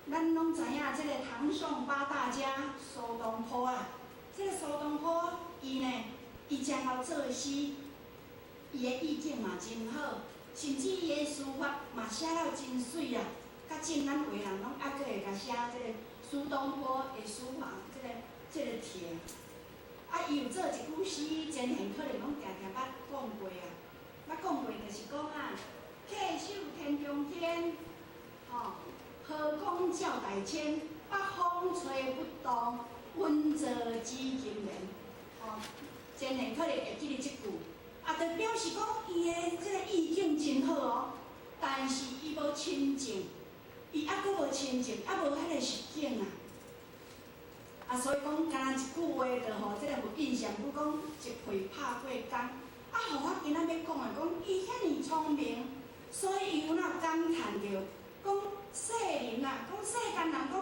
咱攏知影這個唐宋八大家蘇東坡啊，這個蘇東坡伊呢，伊真𠢕作詩，伊的意境嘛真好，甚至伊的書法嘛寫了真媠啊。較正咱華人攏猶閣會共寫這個蘇東坡的書法，這個帖。啊，伊有做一句詩，前賢可能攏定定捌講過啊。捌講過就是講啊，稽首天中天，吼，何空照大千，北風吹不動，穩坐紫金蓮。吼，前賢可能會記得這句，啊，就表示講伊的這個意境真好哦，但是伊無親證，伊猶閣無親證，猶無彼個實境啊。啊，所以講，敢若一句話就予這個佛印禪師講一屁拍過工。啊，予我今仔欲講的講，伊遐爾聰明，所以伊有哪感嘆著，講世人啊，講世間人講，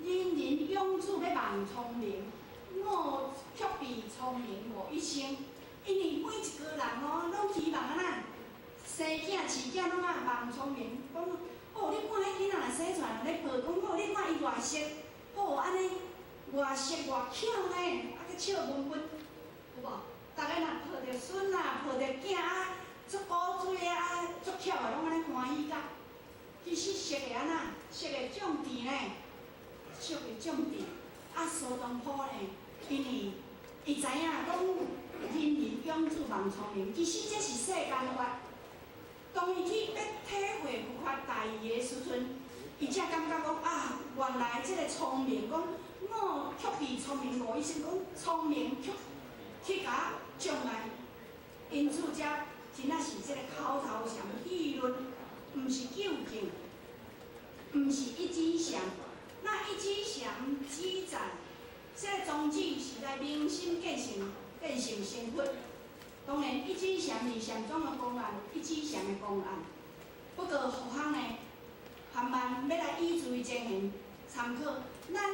人人擁詡欲望聰明，我卻被聰明誤一生。因為每一個人哦，攏希望按怎生囝飼囝攏愛望聰明，講哦，你看彼囡仔若生出來咧抱，講哦，你看伊偌熟，哦，按呢偌熟偌巧呢，啊閣笑悶悶，有無？逐家若抱著孫啊，抱著囝啊，足古錐的啊，足巧的，攏按呢歡喜甲。其實熟會按怎？熟會眾智呢？熟會眾智。啊，蘇東坡呢？因為伊知影講人人擁詡望聰明，其實這是世間法。當伊去欲體會佛法大義的時陣，伊才感覺講啊，原來這個聰明，講我卻被聰明誤一生，講聰明卻去共障礙。因此，這真正是這個口頭禪議論，毋是究竟，毋是一指禪。那一指禪只在這個宗旨是來明心見性，見性成佛。當然，一指禪佇禪宗的公案，一指禪的公案。不過，佛學呢，慢慢欲來依隨前賢參考，咱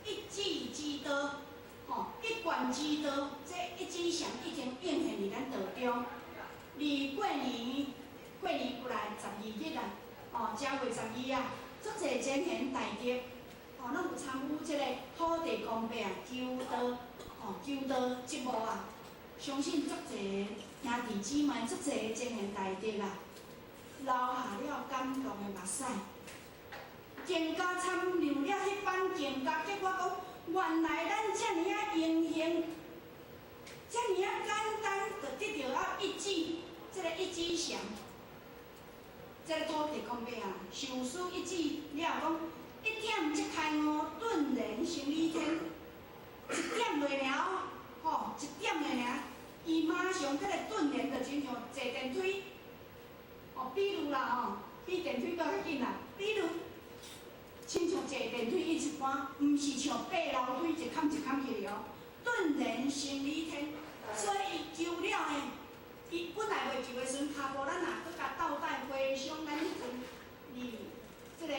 一指之道，吼，一貫之道，這一指禪已經應現佇咱道中。佇過年，過年過來12日啊，哦，正月十二啊，足濟前賢大德，哦，攏有參與這個土地公伯啊求道，吼，求道節目啊。相信足濟兄弟姊妹，足濟前賢大德啊，流下了感動的目屎。更加參與了彼班更加結果講，原來咱遮爾仔榮幸，遮爾仔簡單，就得著啊一指，這個一指禪，這個土地公伯啊，受施一指了講，一點即開悟，頓然成理天，一點落爾，吼，一點的爾，伊馬上這個頓然就親像坐電梯，哦，比如啦吼，比電梯閣較緊啦，比如。親像坐電梯一般，毋是像爬樓梯一坎一坎去哦。頓然成理天，所以伊求了呢，伊本來袂求的時陣，跤步咱若閣共倒帶回想咱彼陣佇這個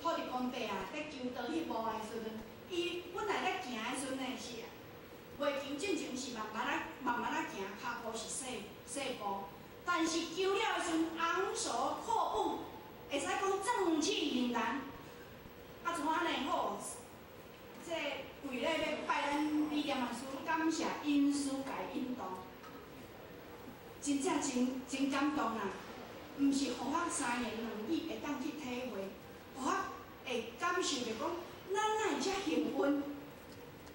土地公伯啊，咧求道彼幕的時陣，伊本來咧行的時陣呢是袂求進前是慢慢仔慢慢仔行，跤步是細細步，但是求了的時陣昂首闊步，會使講正氣凜然。啊，像按呢好，這跪咧欲拜咱李念法師，感謝恩師共引導，真正真真感動啊！毋是予我三言兩語會當去體會，予我會感受著講，咱哪會遮幸運？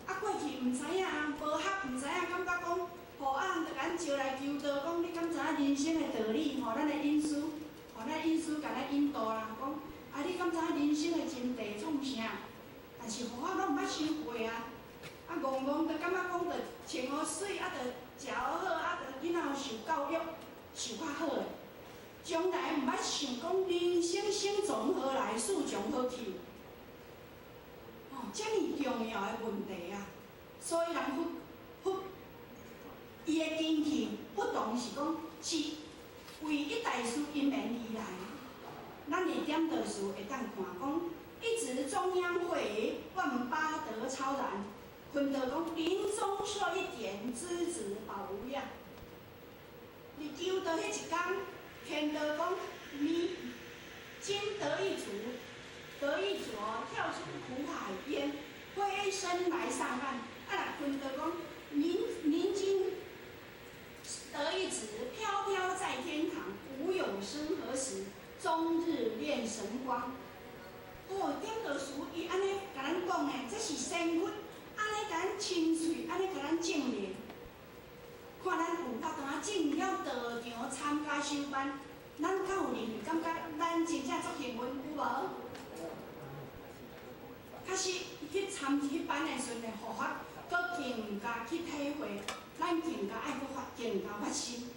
啊，過去毋知影，無學毋知影，感覺講，予啊，就共咱招來求道，講你敢知影人生的道理？吼，咱的恩師，吼，咱恩師共咱引導啦，講，啊，你敢知影人生的真諦創啥？但是予我攏毋捌想過啊！啊，戇戇就感覺講，就穿予媠，啊，就食予好，啊，就囡仔受教育，受較好的。從來毋捌想講人生生從何來，死從何去。哦，遮爾重要的問題啊！所以人佛佛伊的根器不同是講是唯一大師因緣而來。咱佇點道時會當看講，一指中央會，萬八得超然。困到講臨終說一點，知足寶無恙。佇求道彼一工，天道講你今得一足，得一着，跳出苦海淵，飛身來上岸。啊，若困到講，您您今得一指，飄飄在天堂，無有生何時，終日練神光。哦，點道師伊按呢共咱講的，這是仙佛，按呢共咱親喙，按呢共咱證明。看咱有法度啊進了道場參加修班，咱敢有認為感覺咱真正足幸運有無？確實去參彼班的時陣，予我閣更加去體會，咱更加愛閣發更加發心。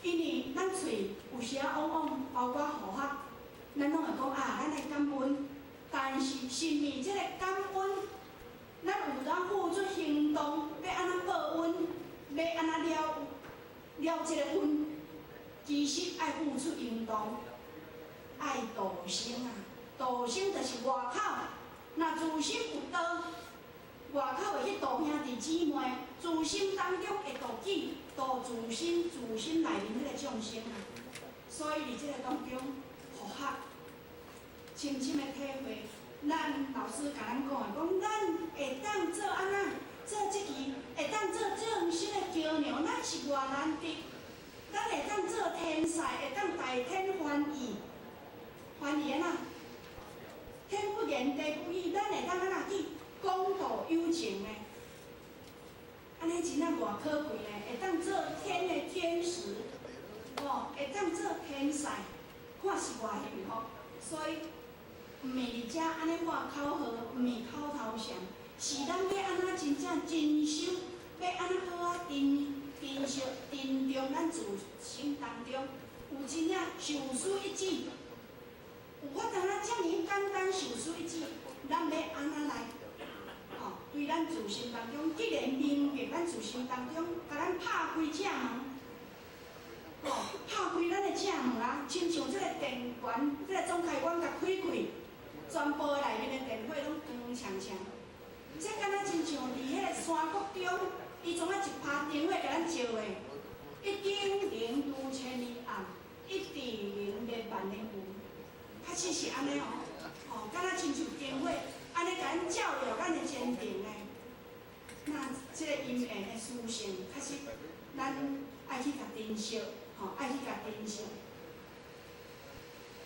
因為咱喙有時仔往往包括護法，咱攏會講啊，咱來感恩。但是是毋是這個感恩，咱有當付出行動，欲按怎報恩，欲按怎了了這個恩？其實愛付出行動，愛度生啊！度生就是外口，若自心有道，外口會去度兄弟姊妹，自心當中會度己，度自心，自心內面彼個眾生啊！所以佇這個當中，予我深深的體會，咱老師共咱講的，講咱會當做按怎，做這支會當做眾生的橋梁，咱是偌難得。咱會當做天使，會當代天翻譯，翻譯按怎？天不言，地不語，咱會當按怎去講道有情呢？按呢真正偌可貴呢？會當做天的天使，哦，會當做天使，看是偌幸福。所以，毋是佇遮按呢喊口號，毋是口頭禪，是咱欲按怎真正真修，欲按怎好啊珍珍惜珍重咱自身當中，有真正受施一指，有法度啊遮爾簡單受施一指，咱欲按怎來？吼，對咱自身當中，既然明白咱自身當中，共咱拍開正門，吼，拍開咱的正門啊，親像這個電源，這個總開關共開開，全部內面的電火攏光閃閃。這敢若親像佇彼個山谷中，伊創啊一拍燈火共咱照的，一燈能渡千里暗，一智能滅萬年霧。確實是按呢哦，吼，敢若親像燈火，按呢共咱照耀咱的前程呢。那這個因緣的殊勝，確實咱愛去共珍惜，吼，愛去共珍惜。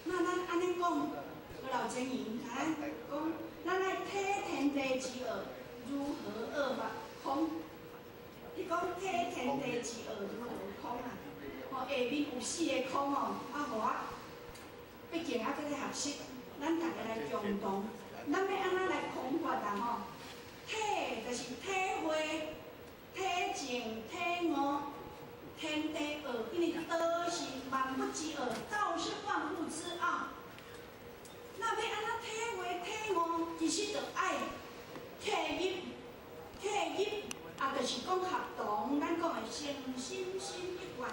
那咱按呢講，何老真言，共咱講，咱愛體天地之奧，如何二法空？伊講體天地之奧如何空啊？吼，下面有四個空哦，啊，予我畢竟猶閣咧學習，咱逐家來共同，咱欲按怎來空法啊？吼，體就是體會、體證、體悟天地奧，因為道是萬物之奧，道是萬物之奧。那欲按怎體會體悟，其實就愛契入、契入，啊，就是講合同，咱講的誠心心一貫，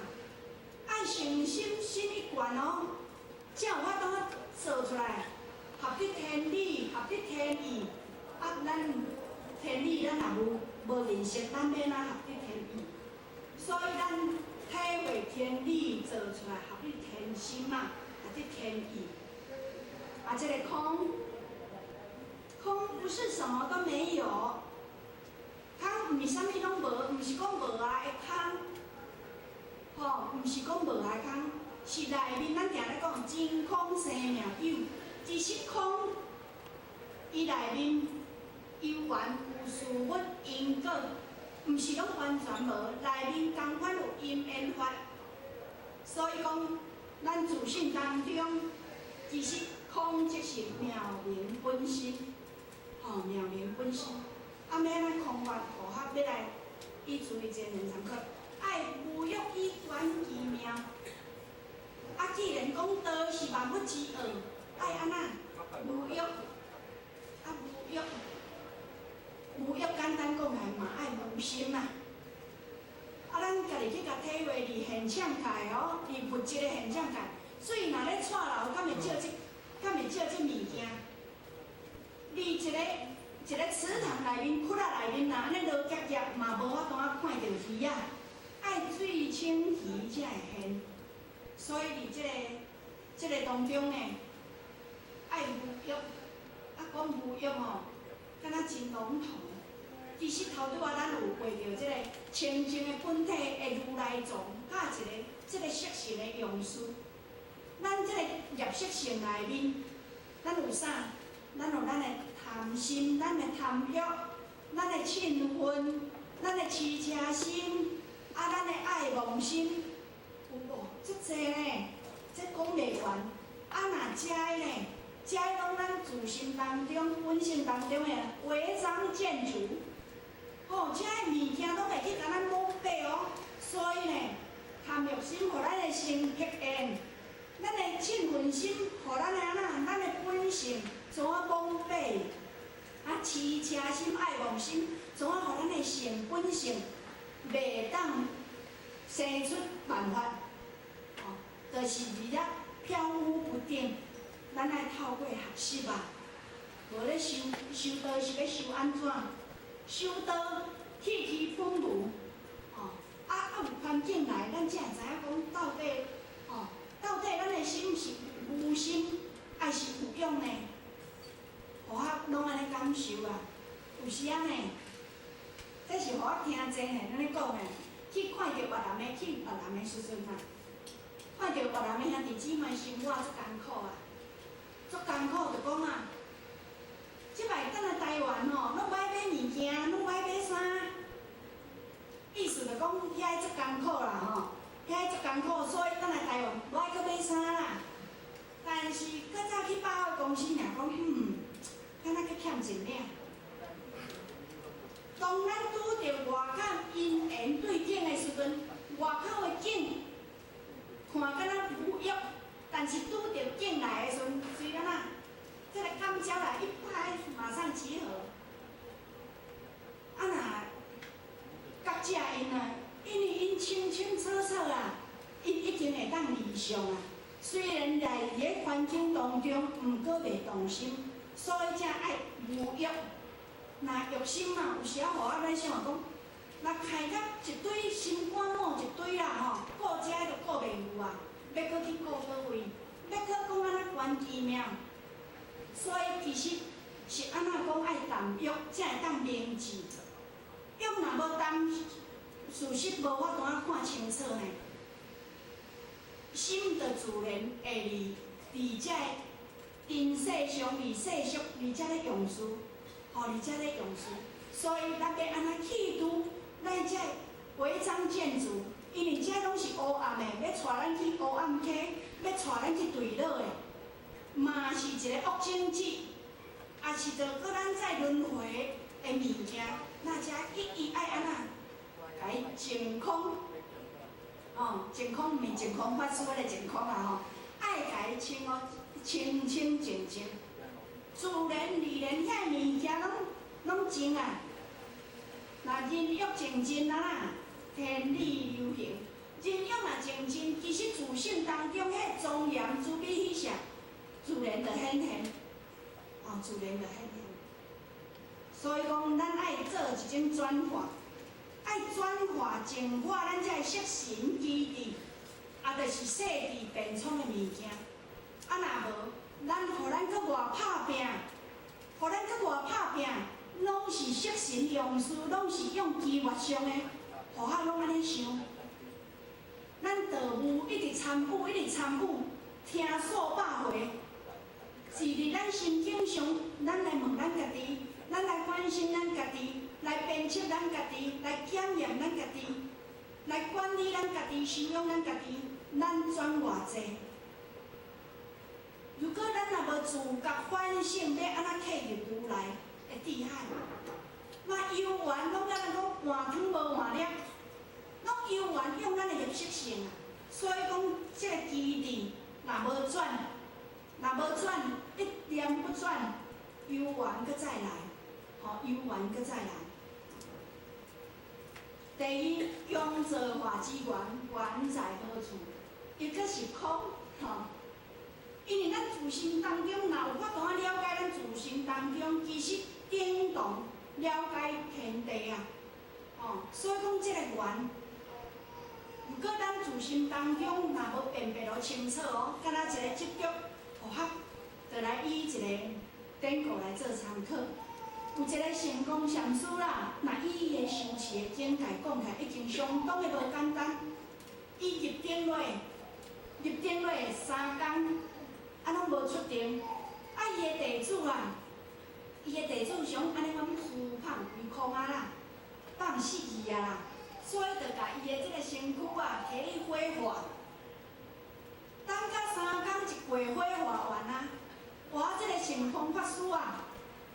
愛誠心心一貫哦，才有法度做出來，合得天理，合得天意。啊，咱天理咱也無無認識，咱欲按怎合得天意？所以咱體會天理，做出來合你天心啊，或者天意。啊，這個空，空不是什麼都沒有，空毋是啥物攏無，毋是講無愛的空，吼，毋是講無愛空，是內面咱定咧講真空生妙有，其實空，伊內面有緣有事物因果，毋是攏完全無，內面仝款有因緣法，所以講咱自性當中，其實空即是妙明本心，吼，妙明本心。啊，欲按怎空法和合欲來以慈悲精行參考，愛無欲以觀其妙。啊，既然講道是萬物之奧，愛按怎？無欲，啊無欲，無欲簡單講來嘛愛無心啊。啊，咱家己去共體會佇現場界哦，佇物質的現場界，水若咧掣流，敢會照這？敢會照這物件？佇一個一個池塘內面，窟仔內面，若按呢落夾夾，嘛無法度仔看著魚仔。愛水清魚才會現。所以佇這個當中呢，愛無欲，啊講無欲吼，敢若真籠統。其實頭拄仔咱有畫著這個清淨的本體的如來藏，佮一個這個色身的用事。咱這個業色性內面，咱有啥？咱有咱的貪心，咱的貪欲，咱的嗔恨，咱的痴癡心，啊，咱的愛妄心，有無？足濟呢，這講袂完。啊，若這个呢，這个攏咱自心當中、本性當中的違章建築，吼，這个物件攏會去共咱蒙蔽哦。所以呢，貪欲心予咱的心黑暗，咱的嗔恨心予咱的按怎？咱的本性怎啊蒙蔽？啊，痴癡心、愛妄心，怎啊予咱的性本性袂當生出辦法？哦，就是佇遐飄忽不定。咱愛透過學習啊，無咧修修道是欲修按怎？修道去其本無，哦，啊啊有環境來，咱才會知影講到底，哦，到底咱的心是無心，抑是有欲呢？予我攏按呢感受啊，有時仔呢，這是予我聽真的按呢講的，去看著越南的，去越南的時陣啊，看著越南的兄弟姊妹生活足艱苦啊，足艱苦就講啊，這擺轉來台灣吼，攏無愛買物件，攏無愛買衫，意思就講遐足艱苦啦吼，遐足艱苦，所以轉來台灣無愛閣買衫啦。但是閣走去百貨公司，爾講，敢若閣欠一領。當咱拄著外口因緣對境的時陣，外口的境看敢若無欲，但是拄著境來的時陣，隨按怎？這個感召來一拍，馬上集合。啊若覺者𪜶啊，因為𪜶清清楚楚啊，𪜶已經會當離相啊。雖然來佇咧環境當中，毋過袂動心，所以才愛無欲。若欲心啊，有時仔予我咱想講，若開甲一堆心肝腦一堆啦吼，顧這就顧袂有啊，欲閣去顧佗位？欲閣講按怎觀其妙？所以其實是按怎講愛淡欲，才會當明智。欲若無淡，事實無法度仔看清楚呢。心就自然會佇這個塵世上，佇世俗，佇遮咧用事，吼，佇遮咧用事。所以咱欲按怎去除咱這違章建築？因為這攏是烏暗的，欲帶咱去烏暗溪，欲帶咱去墜落的，嘛是一個惡種子，也是著閣咱再輪迴的物件。那遮一一愛按怎？共伊淨空，哦，淨空毋是淨空法師迄個淨空啊吼，愛共伊清哦，清清淨淨，自然而然遐物件攏攏淨啊。若人欲淨盡啊啦，天理流行。人欲若淨盡，其實自性當中彼莊嚴慈悲喜捨，自然就顯現，哦，自然就顯現。所以講，咱愛做一種轉化，愛轉化淨化咱這個色身基地，啊，啊，就是細緻便創的物件。啊，若無，咱予咱閣外拍拚，予咱閣外拍拚，攏是色神用事，攏是用機緣上的，和合攏按呢想。咱道務一直參與，一直參與，聽數百回，是佇咱心境上，咱來問咱家己，咱來反省咱家己，來鞭策咱家己，來檢驗咱家己，來管理咱家己，修養咱家己，咱轉偌濟？如果咱若無自覺反省，欲按怎契入如來的智海，嘛猶原攏敢若講換湯無換粒，攏猶原用咱的業習性啊。所以講，這个機智若無轉，若無轉，一念不轉，猶原閣再來，吼，猶原閣再來。第一，強造化之源，源在何處？伊閣是空，吼。因為咱自心當中，若有法度仔了解咱自心當中，其實等同了解天地啊，吼。所以講這個緣，如果咱自心當中若無辨別落清楚哦，敢若一个執著，和合，就來以一個典故來做參考。有一個成功禪師啦，若以伊的修持的境界講起來，已經相當的無簡單。伊入定落，入定落3工，啊，攏無出定。啊，伊的弟子啊，伊的弟子想按呢款虛放虛空啊啦，放死去啊啦，所以就共伊的這个身軀啊，提去火化。等甲三工一過火化完啊，哇！這個成空法師啊，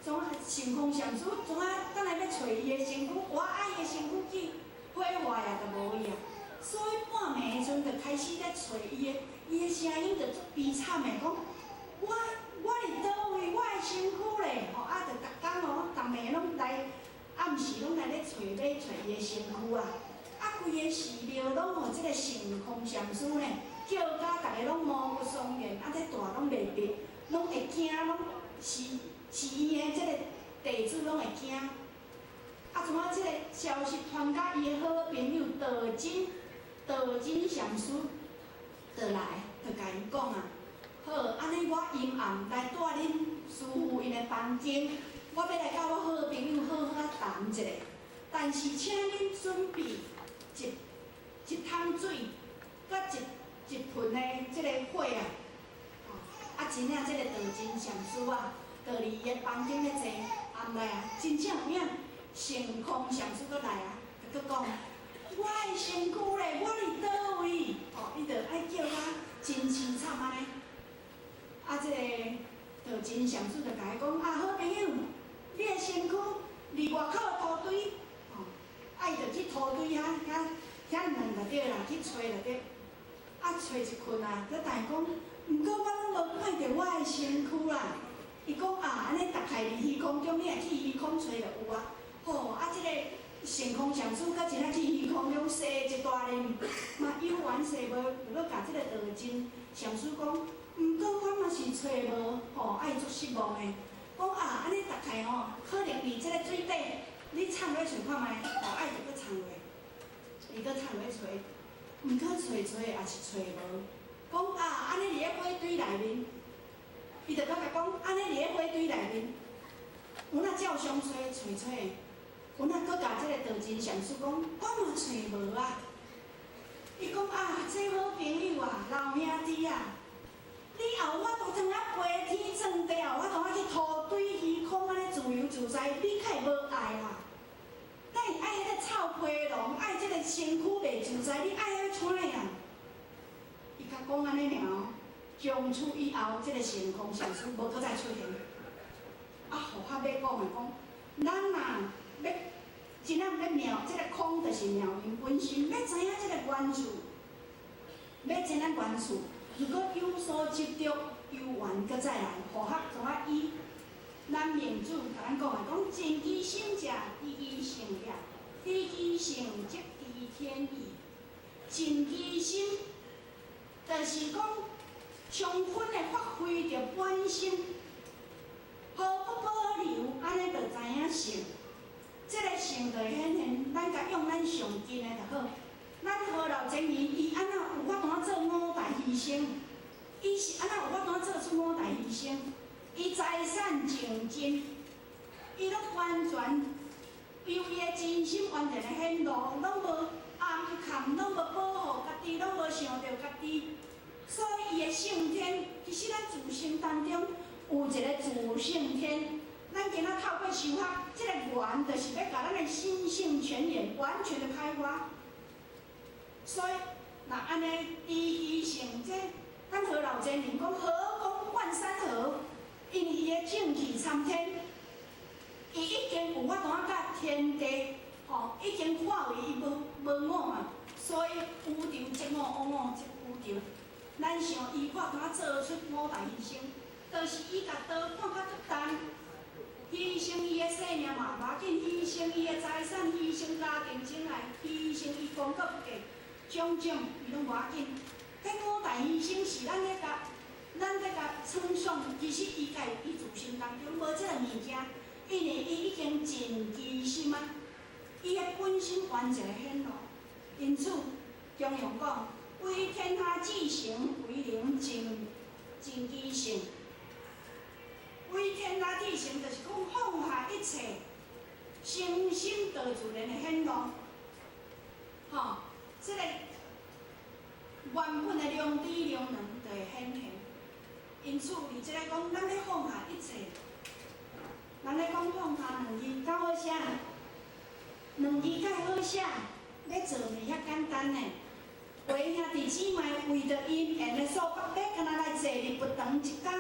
怎啊成空禪師怎啊等來欲揣伊的身軀，哇！啊伊的身軀去火化也就無去啊。所以半暝的時陣就開始咧揣伊的，伊的聲音就足悲慘的，講我佇佗位，我的身軀咧，吼啊！就逐工哦，逐暝攏來暗時攏來咧揣欲揣伊的身軀啊！啊，規个寺廟攏予這个成空禪師呢，叫甲逐个攏毛骨悚然，啊，這大攏袂必，攏會驚，攏是是伊的這个弟子攏會驚。啊，怎啊？這个消息傳甲伊的好朋友道真，道真禪師就來，就共伊講啊，好，按呢我陰暗來蹛恁師父𪜶的房間，我欲來佮我好朋友好好仔談一下，但是請恁準備一桶水，佮一盆的這个火啊，啊，真正這个道真禪師啊，就佇伊的房間咧坐，暗來啊，真正有影，成空禪師閣來啊，就閣講，我的身軀咧，我佇佗位？吼，伊就愛叫甲真凄慘按呢。啊，這个道真禪師就共伊講，啊，好朋友，你的身軀佇外口的土堆，吼，啊，伊就去土堆遐遐遐卵就對啦，去揣就對。啊，揣一困啊，閣但伊講，毋過我攏無看著我的身軀啦。伊講啊，按呢大概佇虛空中，你若去虛空揣就有啊。吼，啊，這個成空禪師閣真正去虛空中踅一大輪，嘛猶原踅無，就閣共這個道真禪師講，毋過我嘛是揣無，吼，啊伊足失望的，講啊，按呢大概吼，可能佇這個水底，你藏咧揣看覓，吼，啊伊就閣藏落，伊閣藏咧揣，毋過揣揣也是揣無，講啊，按呢佇咧火堆內面，伊就閣共講，按呢佇咧火堆內面，有哪照相揣揣揣，有哪閣共這个道真禪師講，我嘛揣無啊。伊講啊，這好朋友啊，老兄弟啊，你有法度通啊飛天鑽地，有法度啊去土堆虛空按呢自由自在，你較會無愛啦？咱會愛彼个臭皮囊，愛這个身軀袂自在，你愛彼創啊？伊共講按呢爾哦，從此以後，這个成空禪師無閣再出現。啊，和合欲講的講，咱若欲真正欲妙，這个空就是妙音本心，欲知影這个源處，欲知影源處。如果有所執著，猶原閣再來，和合怎啊以咱明主共咱講的，講盡其心者，知其性也；知其性，則知天意。盡其心，就是講充分的發揮著本心，毫不保留，按呢就知影性。這个性就會顯現，咱共用咱上近的就好，咱何老真言，伊按怎有法度做五大犧牲？伊是按怎有法度做出五大犧牲？伊財產淨盡，伊攏完全由伊的真心完全的顯露，攏無掩藏，攏無保護家己，攏無想著家己。所以伊的勝天，其實咱自性當中有一个自性天。咱今仔透過修學，這個緣就是欲共咱的心性泉源完全的開發。所以，若按呢，伊犧牲這，咱何老真人講何功灌山河，因為伊的正氣參天，伊已經有法度佮天地，吼，已經化為伊無無我啊。所以有場則我，無我則無常。咱想伊法度做出五大犧牲，就是伊共刀看較足重。犧牲伊的性命嘛無要緊，犧牲伊的財產，犧牲家庭情愛，犧牲伊功過不計，種種伊攏無要緊。彼五大犧牲是咱咧共，咱咧共稱頌，其實伊家伊自身當中無這個物件，因為伊已經盡其心啊，伊的本心完全顯露。因此，中庸講，為天下至誠，唯能盡盡其性。為天下至誠，就是講放下一切，誠心道自然的顯露。吼，這個原本的良知良能就會顯現。因此，佇這個講，咱欲放下一切，咱咧講放下兩字，敢好寫？兩字較好寫，欲做袂遐簡單呢。為兄弟姊妹為著因緣的束縛，欲干焦來坐佇佛堂一工，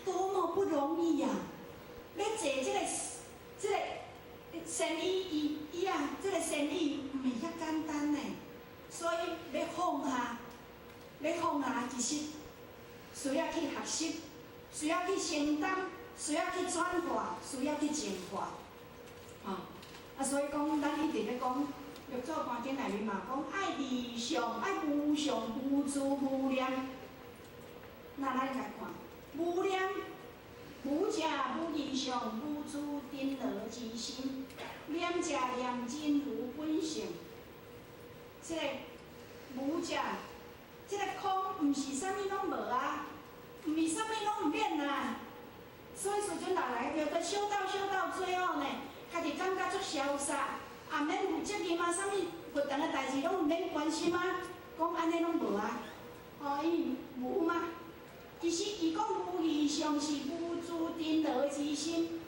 多麼不容易啊！欲坐這個善意伊伊啊，這個善意毋是遐簡單呢。所以欲放下，欲放下，其實需要去學習，需要去承擔，需要去轉化，需要去淨化。吼，啊，所以講，咱一直咧講，六祖壇經內面嘛講，愛離相，愛無相、無住、無念。那咱來看，無念，無者無異相，無住塵勞之心，念者念真如本性。這個無者，這個空，毋是啥物攏無啊，毋是啥物攏毋免啊。所以師尊來來，叫做修道修到最後呢，家己感覺足瀟灑，也免負責任啊，啥物佛堂的代誌攏毋免關心啊，講按呢攏無啊，哦，伊無嗎？其實伊講無異相是無住塵勞之心，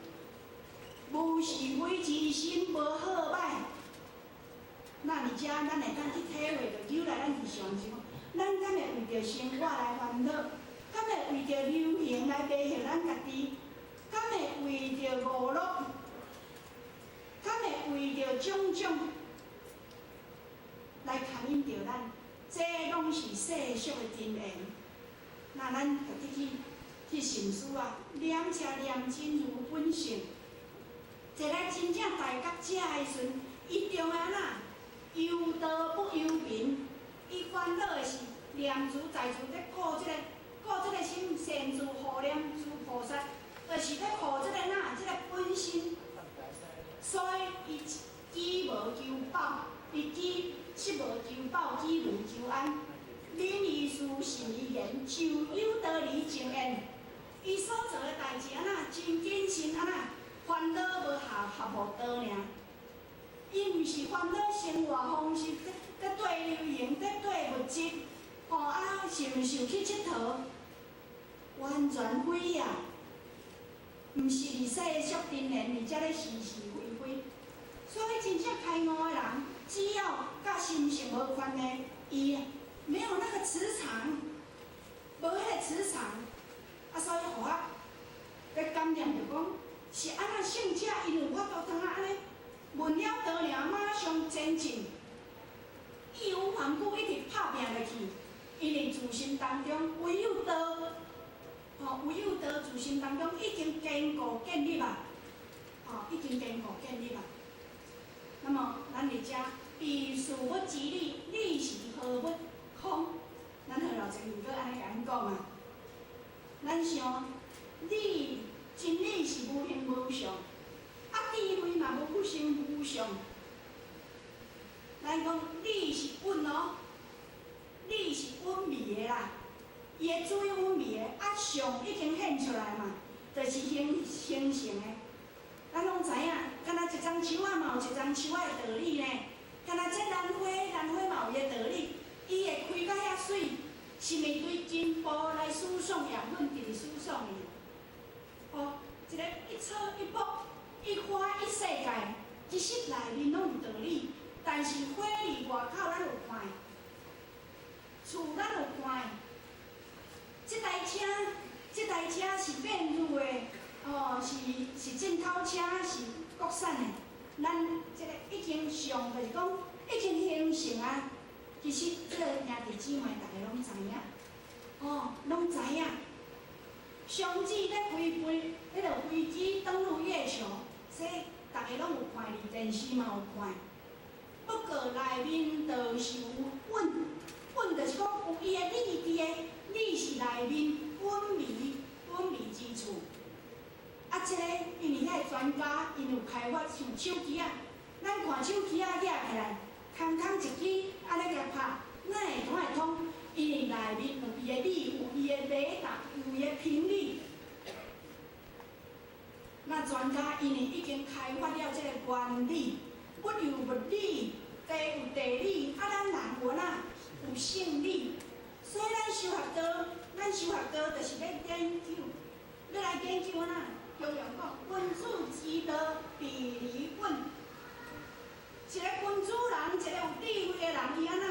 無是非之心，無好歹。那佇遮，咱會當去體會著，由來咱日常生活，咱敢會為著生活來煩惱？敢會為著流行來迷惑咱家己？敢會為著娛樂？敢會為著種種來牽引著咱？這攏是世俗的根源。那咱就去尋思啊，念者念真如本性。一個真正大覺者的時陣，伊中按怎？憂道不憂民，伊煩惱的是念慈在慈咧顧這個心，善自護念諸菩薩，就是咧護這個哪？這個本心。所以伊飢無求飽，伊飢食無求飽，飢無求安。敏於事，慎於言，就有道理靜緣。伊所做的代誌按怎真謹慎，按怎煩惱無合合無道爾。伊毋是煩惱生活方式，佇綴流行，佇綴物質，吼啊，是毋是有去𨑨迌？完全非啊！毋是佇世俗根緣，佇遮咧是是非非。所以真正開悟的人，只要佮心性無關係，伊沒有那個磁場，無彼個磁場，啊，所以予我咧感念著講，是按怎聖者伊有法度通啊按呢，問了道爾，馬上前進，義無反顧，一直拍拚落去，因為自心當中唯有道，吼，唯有道自心當中已經堅固建立啊，吼，已經堅固建立啊。那麼，咱佇遮彼事物之理，理是何物空？咱何老前面閣按呢共咱講啊。咱想理真理是無形無相，啊智慧嘛無形無相。咱講理是穩哦，理是穩味的啦，伊的主穩味的，啊相已經現出來嘛，就是形成的。咱攏知影，敢若一欉樹仔嘛有一欉樹仔的道理呢。敢若這蘭花，蘭花嘛有伊的道理，伊會開甲遐媠，是毋是對根部來輸送養分，直直輸送伊？哦，一个一草一木，一花一世界，其實內面攏有道理。但是花佇外口咱有看的，厝咱有看的，這台車是變入的，哦，是進口車，是國產的。咱這个已經上，就是講已經形成啊。其實這个兄弟姊妹逐家攏知影，哦，攏知影。雙子咧飛，彼个飛機登陸月球，這逐家攏有看佇電視嘛有看。不過內面就是有穩，穩就是講有伊的理佇个，理是內面穩味，穩味之處。啊，這个因為遐个專家𪜶有開發像手機仔，咱看手機仔舉起來，空空一支，按呢共拍，哪會通會通？因為內面有伊的理，有伊的雷達，有伊的頻率。那專家因為已經開發了這个原理，物有物理，地有地理，啊，咱人有哪有性理，所以咱修學道，咱修學道就是欲研究，欲來研究哪？常常講，君子之道，比離問。一個君子人，一個有智慧的人，伊按怎？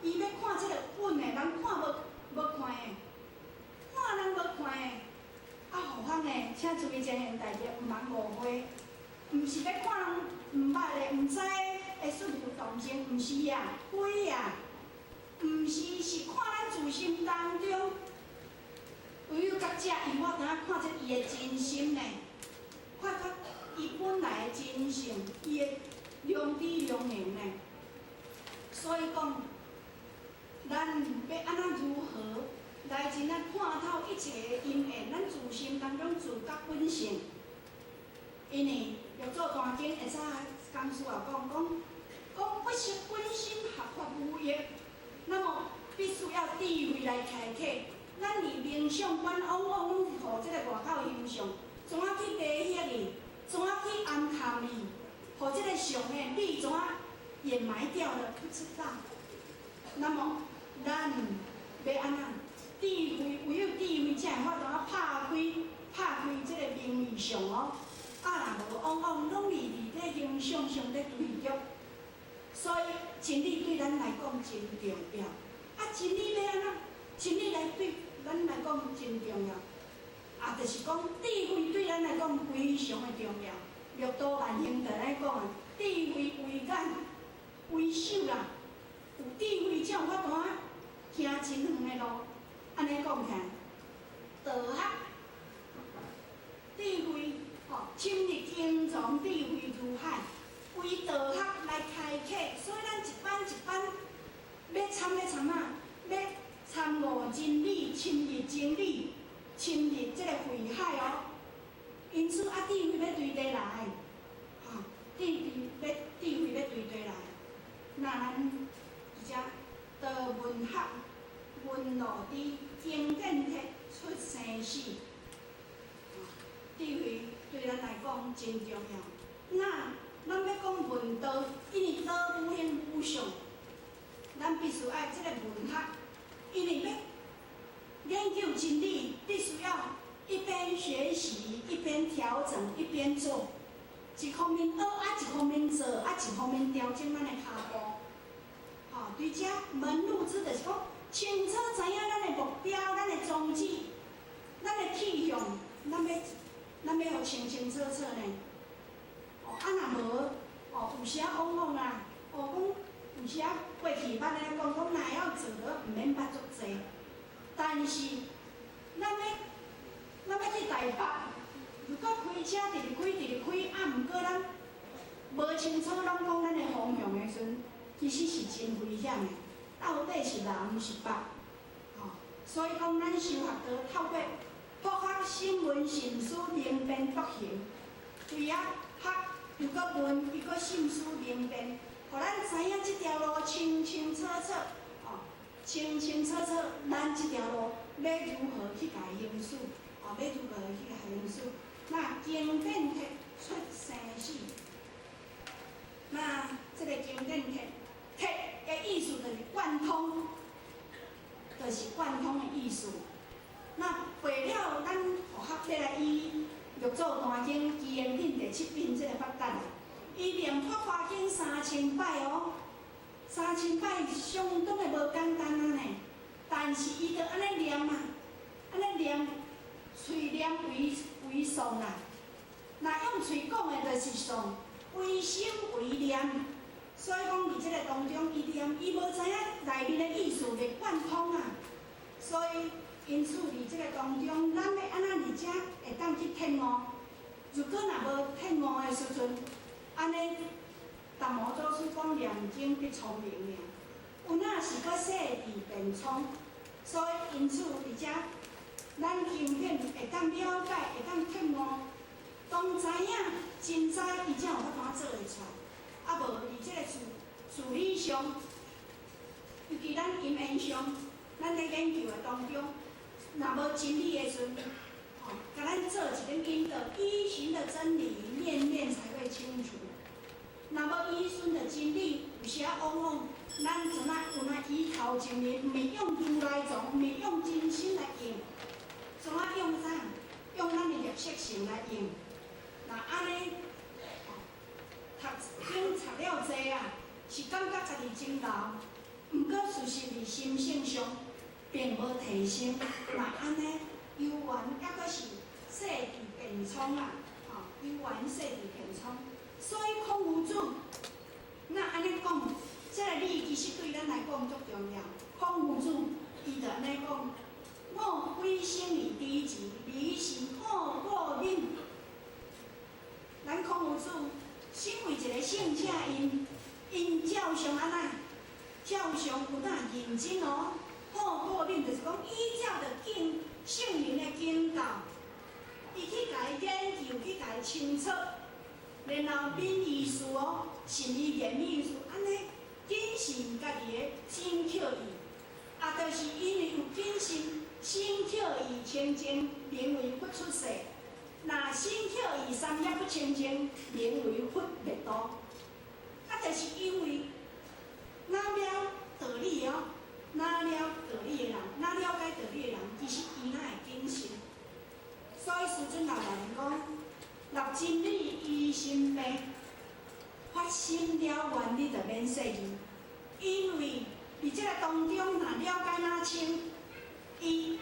伊欲看這个穩的，人看無看的，看人無看的。啊，何況呢？請注意一件代誌，毋通誤會，毋是欲看人毋捌的、毋知的出入動靜，毋是啊，非啊，毋是，是看咱自心當中。唯有覺者，伊有法度看出伊的真心呢，看出伊本來的真性，伊的良知良能呢。所以講，咱欲按怎如何來真正看透一切的因緣，咱自心當中自覺本性。因為六祖壇經會早講師也講，講不識本心合法無益，那麼必須要智慧來開啟。咱佇冥想觀，往往攏是予這个外口形象，怎仔去迷惑伊，怎仔去暗藏伊，予這个相的理怎仔掩埋掉了，不知道。那麼咱欲按怎？智慧，唯有智慧才會法度拍開這个名義相哦。啊，若無，往往攏佇咧形象上咧追逐。所以真理對咱來講真重要。啊，真理欲按怎？真理來對咱來講真重要。啊，就是講智慧對咱來講非常的重要。六度萬行就來講啊，智慧為眼為手啦，有智慧才有法度行真遠的路。按呢講起來，道學智慧，吼，深入經藏智慧如海，為道學來開啟，所以咱一班一班欲參欲參啊，欲參悟真理，深入真理，深入這个慧海哦。因此啊，智慧欲對地來，吼，智慧欲對地來，那咱佇遮道聞學，聞路知，經典鐵出生死。智慧對咱來講真重要。那咱欲講聞道，因為道無形無相，咱必須愛這个聞學，因為欲研究真理，必須要一邊學習，一邊調整，一邊做。一方面學，啊，一方面做，啊，一方面調整咱的跤步。吼，對這門路之就是講，清楚知影咱的目標、咱的宗旨、咱的去向，咱欲予清清楚楚呢。哦，啊若無，哦，有時仔往往啊，哦講有時仔過去捌按呢講，講若會曉做，都毋免捌足濟。但是，咱欲去台北，如果開車直直開，直直開，啊，毋過咱無清楚攏講咱的方向的時陣，其實是真危險的。到底是南是北？吼，所以講咱修學道透過博學深聞慎思明辨篤行，對啊，學又閣聞，又閣慎思明辨，予咱知影這條路清清楚楚，哦，清清楚楚，咱這條路欲如何去共行駛，哦，欲如何去共行駛。那經典徹出生死，那這个經典徹，徹的意思就是貫通，就是貫通的意思。那背了咱佛學欲來依六祖壇經莊嚴品第七品這个法界，伊念《法華經》3000擺哦，3000擺相當的無簡單啊呢。但是伊就按呢念啊，按呢念，喙念為為誦啦。若用喙講的，就是誦，為心為念。所以講，佇這个當中，伊念，伊無知影內面的意思袂貫通啊。所以，因此佇這个當中，咱欲按怎佇遮會當去徹悟？如果若無徹悟的時陣，按呢，達摩祖師講念經必聰明爾，有哪是閣細智便聰？所以，因此佇遮，咱經典會當了解，會當徹悟，當知影真知，伊才有法度做會出來。啊，無佇這个事事理上，尤其咱因緣上，咱咧研究的當中，若無真理的時陣，吼，共咱做一個引導，依循的真理，面面才會清楚。若無依循的真理，有時仔往往咱怎啊有那依頭前面，毋是用如來藏，毋是用真心來用，怎啊用啥？用咱的業識性來用。若按呢，讀經讀了濟啊，是感覺家己真老，毋過事實佇心性上並無提升。若按呢，猶原猶閣是細智便聰啊，吼，猶原細智便聰。所以孔夫子，若按呢講，這个理其實對咱來講足重要。孔夫子伊就按呢講：我非生而知之，而是好過敏。咱孔夫子身為一个聖者，𪜶照常按怎？照常有哪認真哦。好過敏就是講依照著經聖人的經教，伊去共伊研究，去共伊清楚。然後敏意思哦，信伊言敏意思，按呢謹慎家己的精巧意，啊，就是因為有謹慎，身口意清淨，名為佛出世；若身口意三業不清淨，名為佛滅度。啊，就是因為若了道理哦，若了道理的人，若了解道理的人，其實伊若會謹慎。所以師尊老人講。立真理依心病，發心了願，你就免說字，因為佇這個當中，若了解若深，伊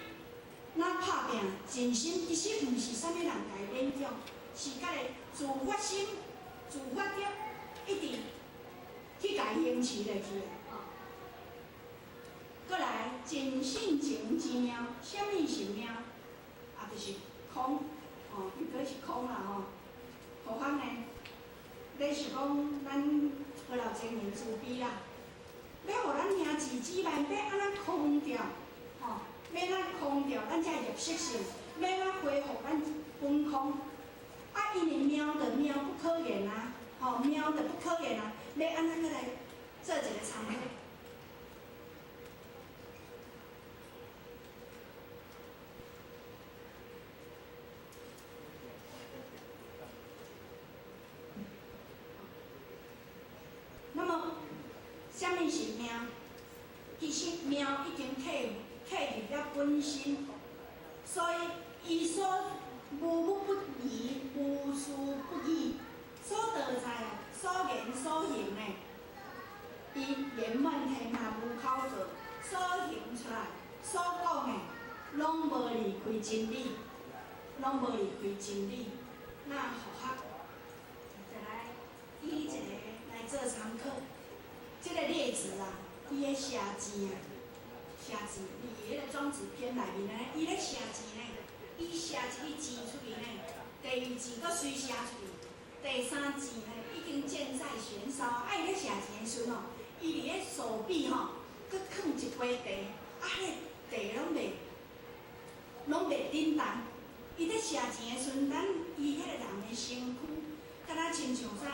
若拍拚盡心，其實毋是啥物人共伊勉強，是家己自發心、自發德，一直去共伊行持落去的。哦，閣來盡性情之妙，啥物是妙？啊，就是空。哦，伊閣是空啦吼，何況呢？你是講咱何老真言慈悲啦，欲予咱兄弟姊妹欲按怎空掉，吼，欲按怎空掉咱這業識性，欲按怎恢復咱本空。啊，因為妙的妙不可言啊，吼，妙的不可言啊，欲按怎閣來做一個參考？那麼，啥物是妙？其實妙已經契契入了本身，所以伊所無物不疑，無事不語，所得在所言所行的，伊言滿天下無口過，所行出來所講的，攏無離開真理，攏無離開真理。那佛學就來以一個來做參考，這個例子啊，伊咧寫字啊，寫字，佇彼個莊子篇內面呢，伊咧寫字呢，伊寫一个字出去呢，第二字閣隨寫出去，第三字呢已經箭在弦上，啊，伊咧寫字的時陣哦，伊佇咧手臂吼，閣囥一杯茶，啊，彼個茶攏袂振動。伊咧寫字的時陣，咱伊彼個人的身軀，敢若親像啥？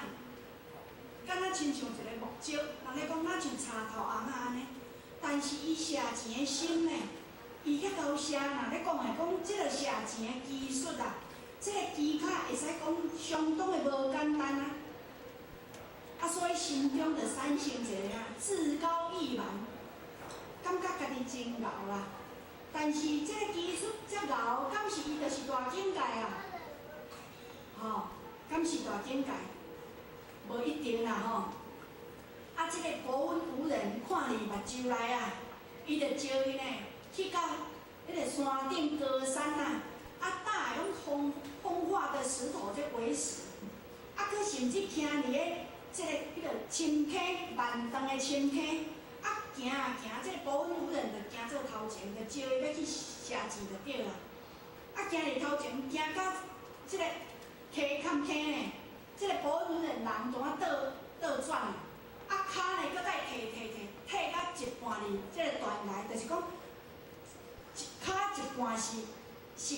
敢若親像一个木石，人咧講若像柴頭尪仔按呢。但是伊射箭的心呢，伊遐𠢕射，若咧講的講，這个射箭的技術啊，這个技巧會使講相當的無簡單啊。啊，所以心中就產生一个啊志高意滿，感覺家己真𠢕啦。但是這个技術遮𠢕，敢是伊就是大境界啊？吼，敢是大境界？無一定啦吼。啊，這个薄溫夫人看佇目睭內啊，伊就招伊呢去到彼个山頂高山啊，啊搭的攏風風化的石頭這為石，啊，閣甚至徛佇咧這个彼个深坑萬丈的深坑，啊行啊行，這个薄溫夫人就行做頭前，就招伊欲去射箭就對啦。啊，行佇頭前，行到這个溪坎坑呢，這个薄溫夫人人怎啊倒倒轉啊？啊，跤呢，閣再退退退，退到一半佇這个斷崖，就是講一跤一半是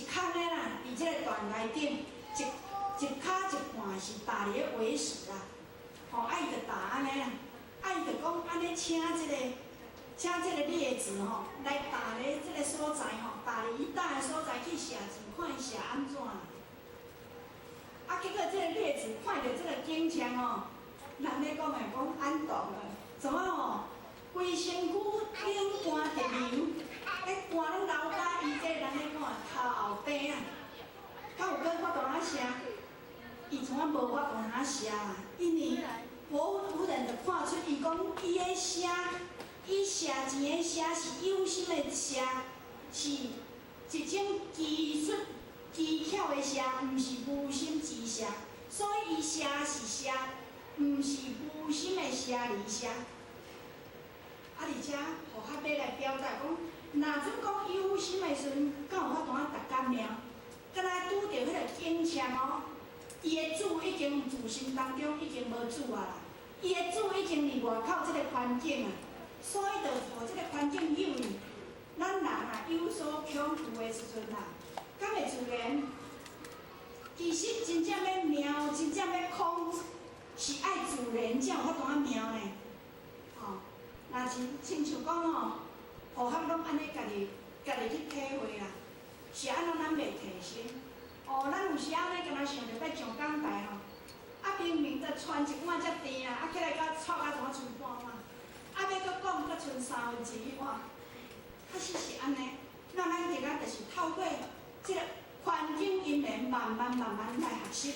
空的啦，佇這個斷崖頂，一跤一半是踏佇咧危石啦。吼，啊伊就踏按呢啦，啊伊就講按呢請這个獵子吼來踏咧這个所在吼，踏佇伊踏的所在去射箭，看伊射按怎啦。啊，結果這个獵子看著這個景象吼，人咧講的講按動啊，怎啊吼？規身軀冷汗直流，咧汗攏流甲伊這人咧講的頭後邊啊，敢有閣法度通射？伊怎啊無法度通射啊？因為薄溫夫人就看出伊講伊的射，伊射箭的射是有心的射，是一種技術技巧的射，毋是無心之射，所以伊射是射，毋是無心的射而射。啊，而且和合欲來表達講，若準講有心的時陣，敢有法度仔逐工命？敢若拄著彼个景象哦，伊的主已經自心當中已經無主啊啦，伊的主已經佇外口這个環境啊，所以就予這个環境誘伊。咱人啊有所恐懼的時陣啊，敢會自然？其實真正欲妙，真正欲空，是愛自然才有法度仔妙呢。吼，若是親像講吼，和合攏按呢家己家己去體會啦，是按怎咱袂提升？哦，咱有時按呢，敢若想著欲上講台吼，啊明明就穿一碗遮甜啊，啊起來甲臭甲怎啊賰半碗，啊欲閣講閣賰三分之一碗，確實是按呢。那咱伫遮就是透過這个環境因緣，慢慢慢慢來學習，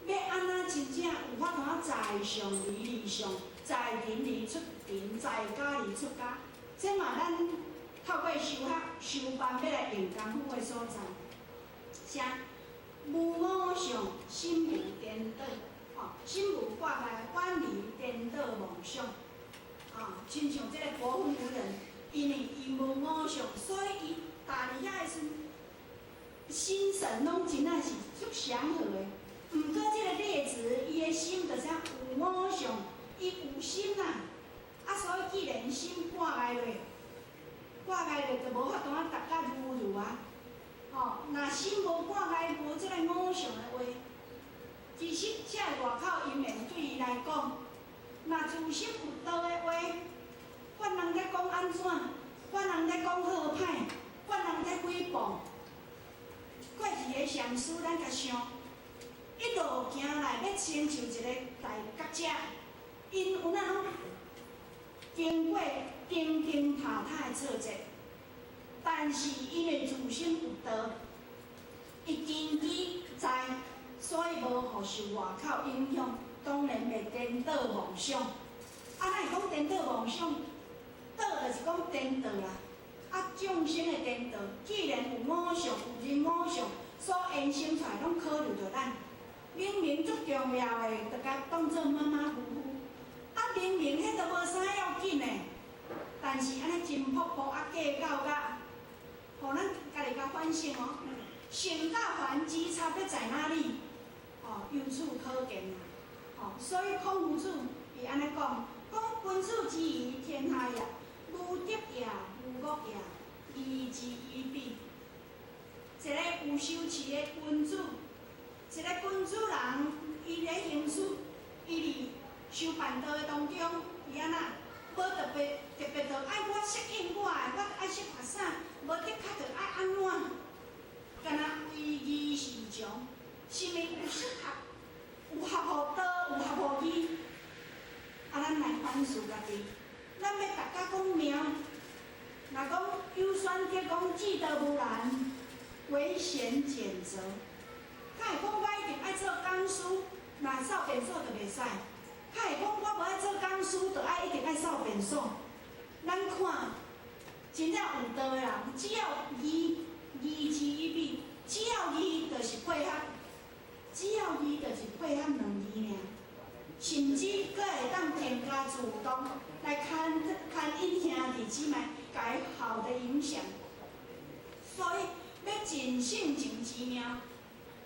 欲按怎真正有法度仔在上而離上，在人而出人，在家而出家。這嘛咱透過修學修辦欲來用功夫的所在。啥？無我相，心無顛倒，吼，心無掛礙，遠離顛倒妄想。啊，親像這个薄雲夫人，因為伊無我相，所以伊踏佇遐的時陣，心神攏真正是足祥和的。毋過這个獵子，伊的心就是有我相，伊有心啦，啊，所以既然心掛礙落，掛礙落就無法度仔達甲如如啊。吼，若心無掛礙，無這个我相的話，其實這个外口因緣對伊來講，若自心有道的話，管人咧講按怎，管人咧講好歹，管人咧誹謗，過去的禪師咱較想，一路行來欲成就一個大覺者，𪜶有哪攏經過釘釘塔塔的挫折，但是因為自心有道，伊根基在，所以無予受外口影響，當然袂顛倒妄想。啊，咱會講顛倒妄想，倒就是講顛倒啦。啊，眾生的顛倒，既然有我相，有人我相，所衍生出來攏考慮著咱。明明足重要的，就共當做馬馬虎虎。啊，明明彼都無啥要緊的，但是按呢真樸樸啊計較甲，予咱家己共反省哦。聖甲凡之差別在哪裡？哦，由此可見啊。哦，所以孔夫子伊按呢講，講君子之儀天下也，無德也，無惡也，義之以比。一个有修持的君子，一个君子人，伊咧行事，伊佇修辦道的當中，伊按怎？無特別特別著愛我適應我的，我愛適合啥？無的確著愛按怎？敢若唯義是從，是毋有適合，有合乎道，有合乎義。啊，咱來反思家己，咱欲逐工講妙，若講有選擇講至道無難，唯嫌揀擇。較會講我一定愛做講師，若掃便所就袂使。較會講我無愛做講師，就愛一定愛掃便所。咱看，真正有道的人，只要義，義之以比，只要義就是配合，只要義就是配合兩字爾，甚至閣會當更加主動來牽牽引兄弟姊妹，共伊好的影響。所以欲盡性情之妙，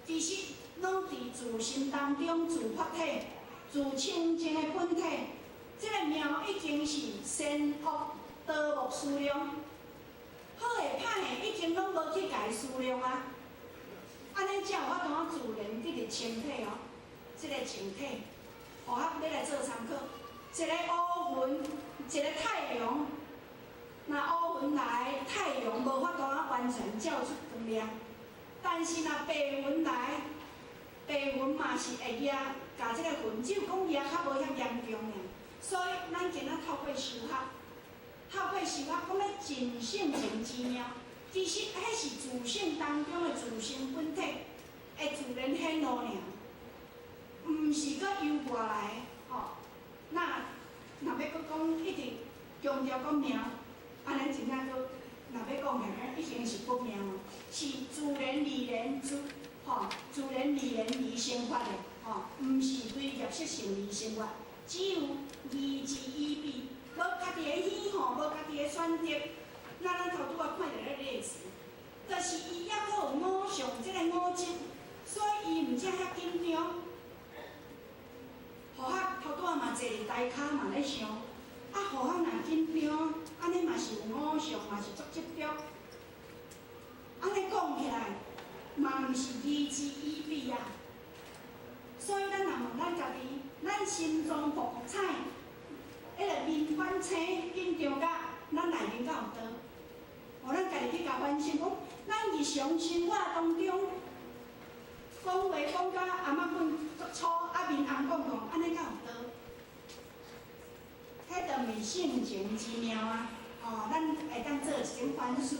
其實攏佇自心當中自發體、自清淨的本體。這個妙已經是善惡多無思量，好的歹的已經攏無去共伊思量啊。按呢才有法度自然得佇清體哦，這個淨體，予咱欲來做參考。一個烏雲，一個太陽，若烏雲來，太陽無法度完全照出光亮。但是若白雲來，白雲嘛是會壓，共這個雲，只有講壓較無遐嚴重爾。所以咱今仔透過修學，透過修學，講欲盡性情之妙，其實彼是自性當中的自性本體，會自然顯露爾，毋是閣由外來的吼。那若欲閣講一直強調講妙，按呢真正閣若欲講起來，已經是不妙，是自然而然自吼，自然而然而生發的吼，毋是對業識性而生發。只有義之以比，無家己的喜好，無家己的選擇。那咱頭拄仔看著咧例子，就是伊猶閣有五相，這個五執，所以伊毋才遐緊張。和合頭拄仔嘛坐佇台跤嘛咧想，啊，和合若緊張，按呢嘛是有五相，嘛是足執著。按呢講起來，嘛毋是義之以比啊。所以咱若問咱家己，咱心臟噗噗彩，彼个面反青緊張甲咱內面敢有道？予咱家己去共反省，講咱日常生活當中，講話講甲頷仔棍足粗，啊面紅摃摃，按呢敢有道？彼就毋是性情之妙啊！吼，咱會當做一種反思。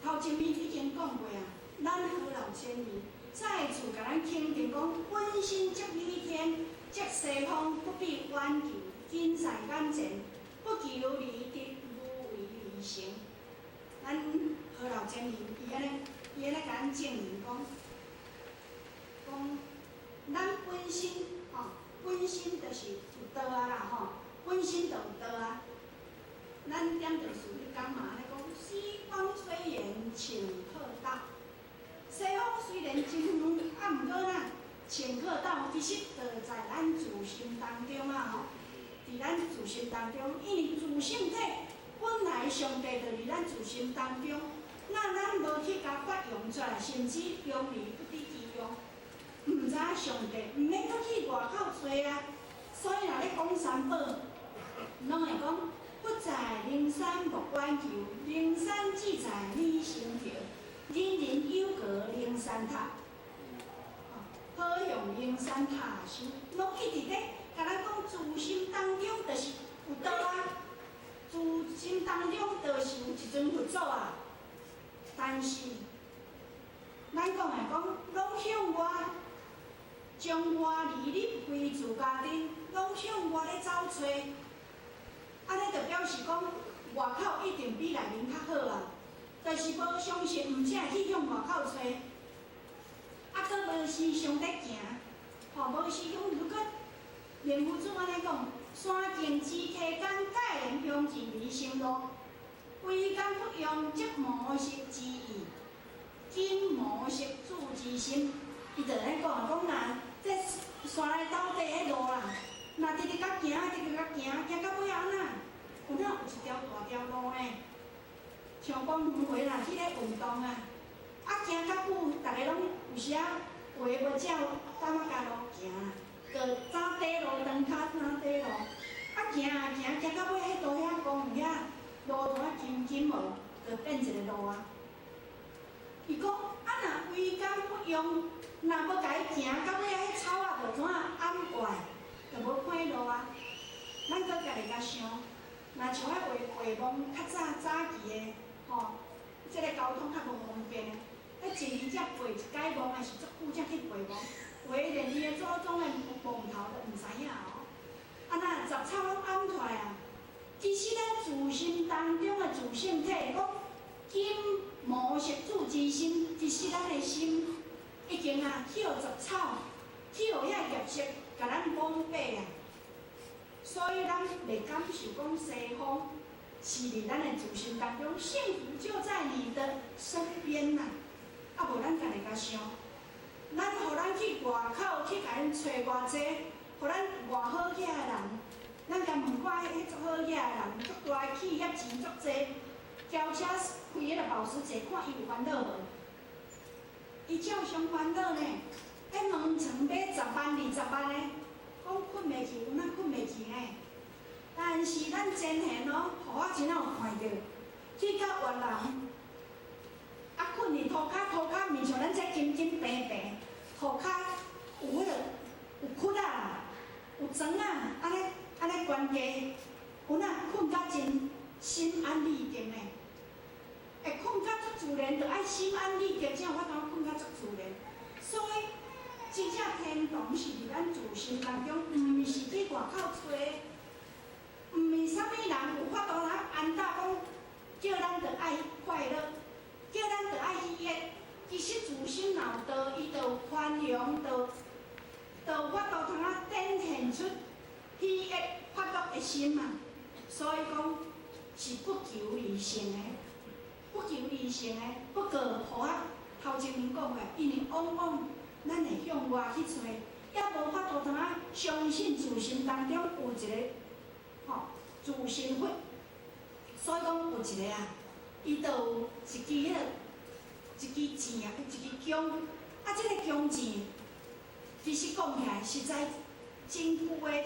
頭前面已經講過啊，咱何老前人再次共咱肯定講，本身即理天，即西方不必遠求，近在眼前，不求而得，無為而成。咱何老前人伊按呢，伊按呢共咱證明講，講咱本身吼，本身就是有道啊啦吼，本身就有道啊。咱點著事彼工嘛按呢講，西方雖遠，頃刻到。西方雖然真遠，啊，毋過啦，頃刻到，其實就在咱自心當中啊吼，佇咱自心當中，因為自性體本來上帝就佇咱自心當中，那咱無去共發揚出來，甚至用而不知其用，毋知影上帝，毋免閣去外口揣啊。所以若咧講三寶，攏會講佛在靈山莫遠求，靈山只在你心頭。人人有格靈山塔，好向靈山塔修，攏一直咧，共咱講自心當中就是有道啊，自心當中就是有一尊佛祖啊。但是，咱講來講，攏向外，將外而入歸自家陣，攏向外咧走揣，按呢就表示講外口一定比內面較好啊。但是無相信，毋才會去向外口揣，啊，閣無時常咧行，吼，無時常如果蓮佛祖按呢講，山靜之溪間，蓋然向前而行路，唯甘不用則模式之意，今模式主之心。伊就按呢講，講若這山內斗底彼路啦，若直直共行，直直共行，行到尾按怎？有哪有一條大條路呢？像講黃回啦，去咧運動啊，啊行較久，逐个攏有時仔話無照感覺共路行啦。就走短路，长跤走短路，啊行啊行，行到尾彼度遐公园遐路途啊金金无，就變一个路啊。伊講啊，若為工不用，若無共伊行到尾啊，彼草仔就怎啊掩蓋，就無看路啊。咱閣家己共想，若像彼畫畫夢較早早期的吼，這个交通較無方便的，彼一年才爬一擺夢，抑是足久才去爬夢，爬連伊的祖宗的墓頭都毋知影哦。啊，若雜草攏掩出來啊，其實咱自心當中的自性體，講金無色住之心，其實咱的心已經啊去予雜草，去予遐業色，共咱蒙蔽啊。所以咱袂感受講西方是佇咱的自心當中，幸福就在你的身邊啦。啊，無咱家己共想，咱予咱去外口去共𪜶揣偌濟，予咱偌好額的人，咱共問看彼足好額的人，足大的企業錢足濟，轎車開彼個保時捷，看伊有煩惱無？伊照常煩惱呢。彼門床買十萬、20萬的，講睏袂去，有哪睏袂去呢？但是咱前賢哦，予我真正有看著，去到越南，啊，睏佇塗跤，塗跤毋像咱這金金平平，塗跤有彼个有窟仔啦，有磚仔，按呢按呢懸低，有哪睏甲真心安理得呢？會睏甲足自然，就愛心安理得，才有法度睏甲足自然。所以，真正天堂是佇咱自心當中，毋是去外口揣。毋是啥物人有法度通安搭講，叫咱著愛快樂，叫咱著愛喜悅。其實自心若有道，伊就有寬容，就有法度通啊展現出喜悅、快樂的心啊。所以講是不求而成的，不求而成的。不過，予我頭前面講的，因為往往咱會向外去揣，也無法度通啊相信自心當中有一個吼自心佛。所以講有一個啊，伊就有一支彼个一支箭啊，一支弓。啊，這个弓箭其實講起來實在真舊的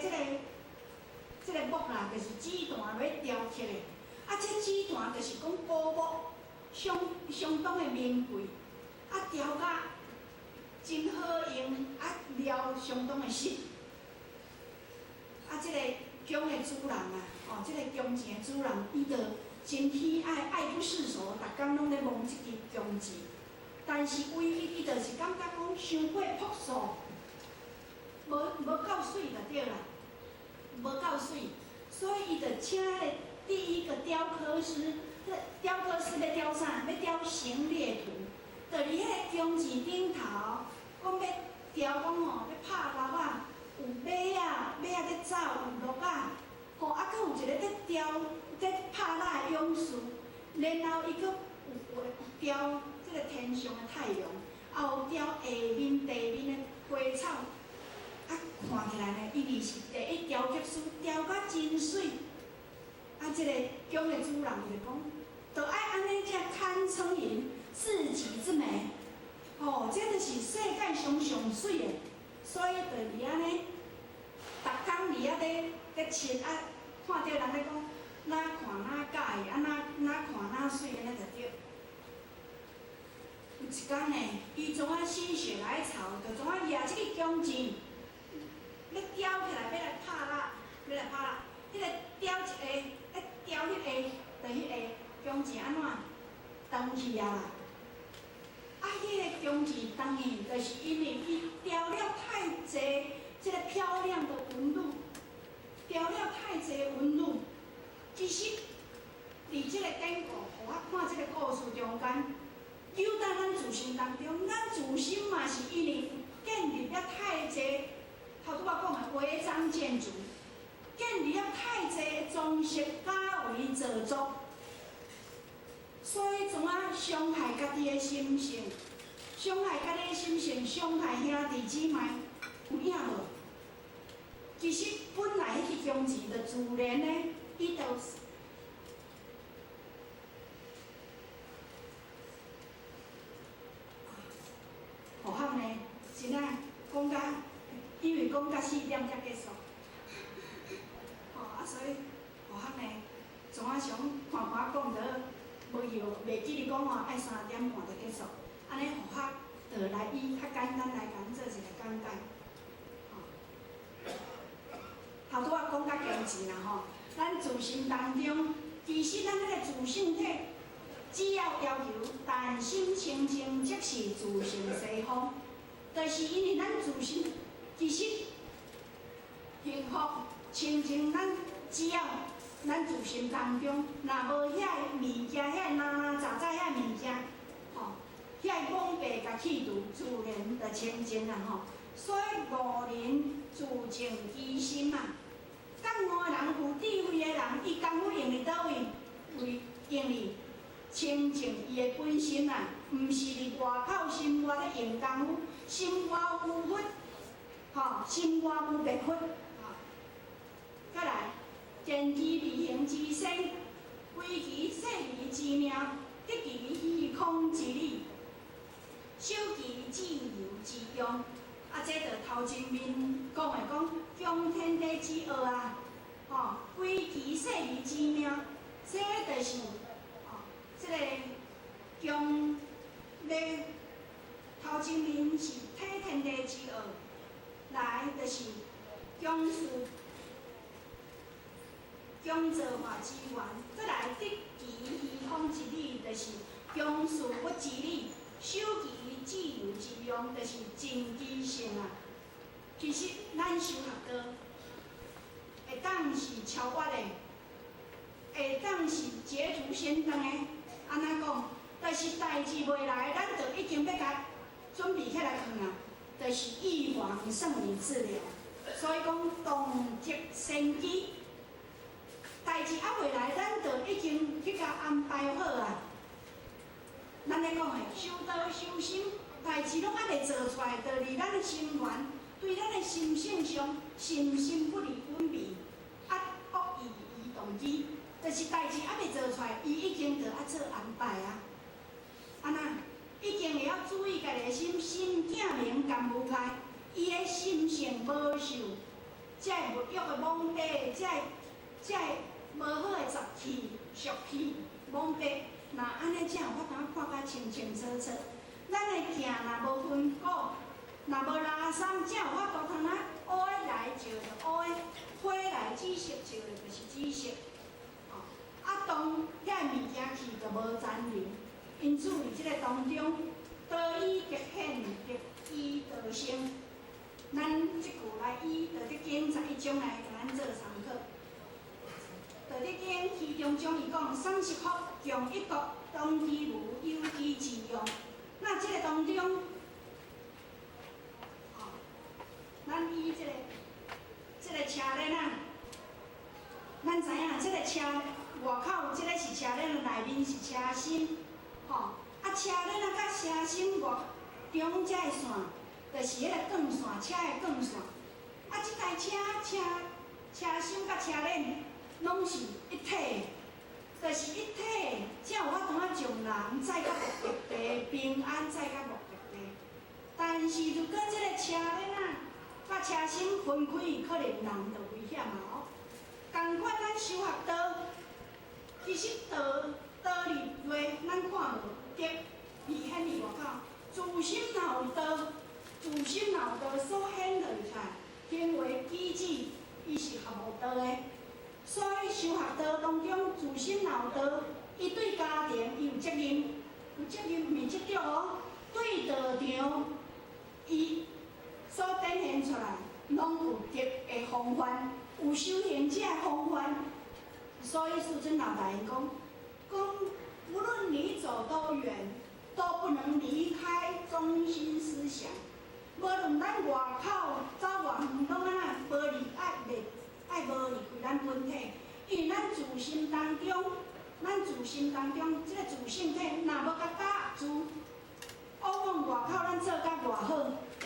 這個木啦，就是紫檀來雕刻的。啊，這紫檀就是講古木，相相當的名貴，啊，雕甲真好用，啊，料相當的實。啊，這個弓的主人啊，哦，這個弓箭的主人，伊就真喜愛，愛不釋手，逐工攏咧摸這支弓箭。但是唯一伊就是感覺講傷過樸素，無夠媠就對啦，無夠媠，所以伊就請彼個第一個雕刻師，雕刻師欲雕啥？欲雕行獵圖，就佇彼个弓箭頂頭，講欲雕講吼，欲拍獵仔，有馬仔，馬仔咧走，有鹿仔，吼，啊，閣有一个咧雕咧拍獵的勇士，然後伊閣有畫雕這个天上的太陽，也有雕下面地面的花草，啊，看起來呢，伊是第一雕刻師，雕甲真媠。啊，這个弓的主人就講，就愛按呢才堪稱吟至極之美，吼，這就是世界上上媠的，所以就佇按呢，逐工佇遐咧咧切啊，看著人咧講，哪看哪佮意，啊哪哪看哪媠，按呢就對。有一工呢，伊怎啊心血來潮，就怎啊舉這个弓箭，欲叼起來，欲來拍獵，欲來拍獵，彼个叼一下，咧叼彼个，就彼个弓箭按怎斷去啊啦？啊，彼个弓箭斷去，就是因為伊雕了太濟這个漂亮的紋路，雕了太濟紋路。其實，佇這个典故，予我看這个故事中間，由在咱自心當中，咱自心嘛是因為建立了太濟，頭拄仔講的違章建築，建立了太濟裝飾加為造作，所以怎啊傷害家己的心性，傷害家己的心性，傷害兄弟姊妹，有影無？其實本來彼支弓箭就自然呢，伊就。何況呢？真正講甲，因為講甲死，袂記得講吼愛3點半就結束，按呢予較就來以較簡單來共阮做一个講解。吼，頭拄仔講較堅持啦吼，咱自心當中，其實咱彼个自性體，只要要求但心清淨，即是自性西方。就是因為咱自心其實幸福清淨，咱只要咱自心當中，若無遐个物件，遐個林林雜雜遐物件，吼，遐个妄白共去除，自然就清淨啦吼。所以悟人自淨其心啊，覺悟的人有智慧的人，伊功夫用佇佗位？為用佇清淨伊的本心啊，毋是佇外口心外咧用功夫，心外無佛，吼，心外無別佛，吼。再來，見機未行之先，歸其細微之妙，得其虛空之理，守其自由之用。啊，這就頭前面講的講，講天地之奧啊，吼，歸其細微之妙，這就是，吼，這个將咧頭前面是體天地之奧，來就是將事將造化之源，閣來得其虛空之理，就是將事物之理，守其自由之用，就是盡其性啊。其實咱修學道，會當是超越的，會當是捷足先登的，按怎講？但是代誌未來，咱就已經欲共準備起來囥啊，就是預防勝於治療。所以講，動則先機，代誌猶未來，咱就已經去共安排好啊。咱咧講的修道修心，代誌攏猶未做出來，就佇咱的心源，對咱的心性上，心心不離本味，啊，惡意伊動機，就是代誌猶未做出來，伊已經就愛做安排啊。按怎？已經會曉注意家己的心，心鏡明敢無開，伊的心性無受這个物欲的蒙蔽，這个無好的雜氣、俗氣蒙蔽。若按呢才有法度看甲清清楚楚。咱的鏡若無分割，若無拉捎，才有法度通啊烏的來照著烏的，火來紫色照的就是紫色。哦，啊，當遐个物件去就無殘留。因此，佇這个當中，道以德顯，德以道成。咱這句來以《道德經》11章來共咱做參考。《道德經》其中章伊講：喪十福，強一國，當其無，有其自用。那這个當中，哦，咱以這個車輪啊，咱知影這个車外口這个是車輪，內面是車心，吼，啊，車輪啊，佮車心外中這个線，就是彼個鋼線，車的鋼線。啊，這台車車車心佮車輪攏是一體的，就是一體的，才有法度啊將人載到目的地，平安載到目的地。但是如果這个車輪啊，佮車心分開，可能人就危險啊哦。仝款咱修學道，其實道道佇內，咱看無德明顯佇外口。自心若有道，自心若有道所顯露出來，行為舉止，伊是合乎道的。所以修學道當中，自心若有道，伊對家庭伊有責任，有責任毋是執著哦。對道場，伊所展現出來，攏有德的風範，有修行者的風範。所以師尊老大人講，講無論你走多遠，都不能離開中心思想。無論咱外口走偌遠，攏按怎無離愛袂愛無離開咱本體，因為咱自心當中，咱自心當中這个自性體，若無共夾住，往往外口咱做甲偌好，